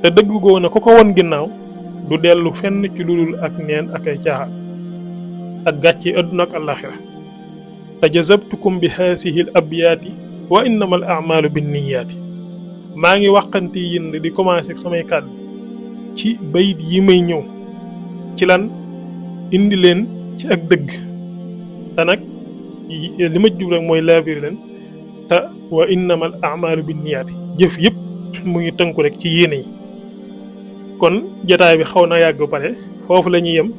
te dëgg goo na ko ko won ginnaaw du dellu fenn ci lulul ak neen ak ay caaxaan ak gàcce adduna ak àllaxira te jazabtukum bi haasihi l abyaati wa innama al a'maalu binniyaati maa ngi waxante yéen di commencé ak samay kàddu ci bayit yi may ñëw ci lan indi leen ci ak dëgg te nag li ma jub rek mooy laabir leen te wa innamal a'maalu binniyaati jëf yëpp mu ngi tënku rek ci yéene yi kon jotaay bi xaw na yàgg ba pare foofu la ñuy yem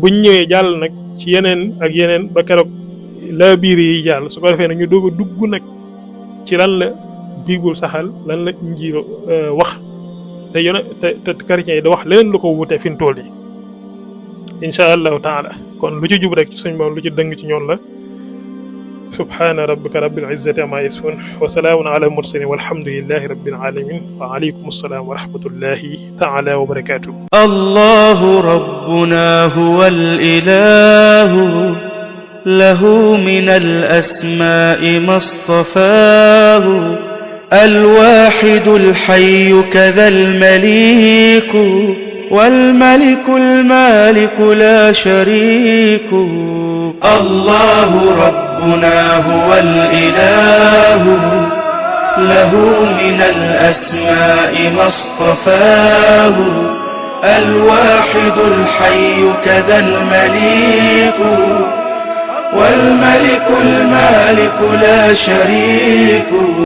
buñ ñëwee jàll nag ci yeneen ak yeneen ba keroog la biir yi jàll su ko defee nag ñu doog a dugg nag ci lan la biibul saxal lan la injiil wax te chrétiens yi da wax leen lu ko wute fi mu toll yi insha allahu taala kon lu ci jub rek suñ moom lu ci dëng ci ñoon la subhana rabbika rabbil izzati amma yasifun wa salaamun ala mursalin walhamdulillahi rabbil alamin wa alaykum assalam wa rahmatullahi taala wa barakatuh. الله ربنا هو الإله له من الأسماء ما اصطفاه الواحد الحي كذا المليك والملك المالك لا شريك الله ربنا هو الإله له من الأسماء ما اصطفاه الواحد الحي كذا المليك والملك المالك لا شريك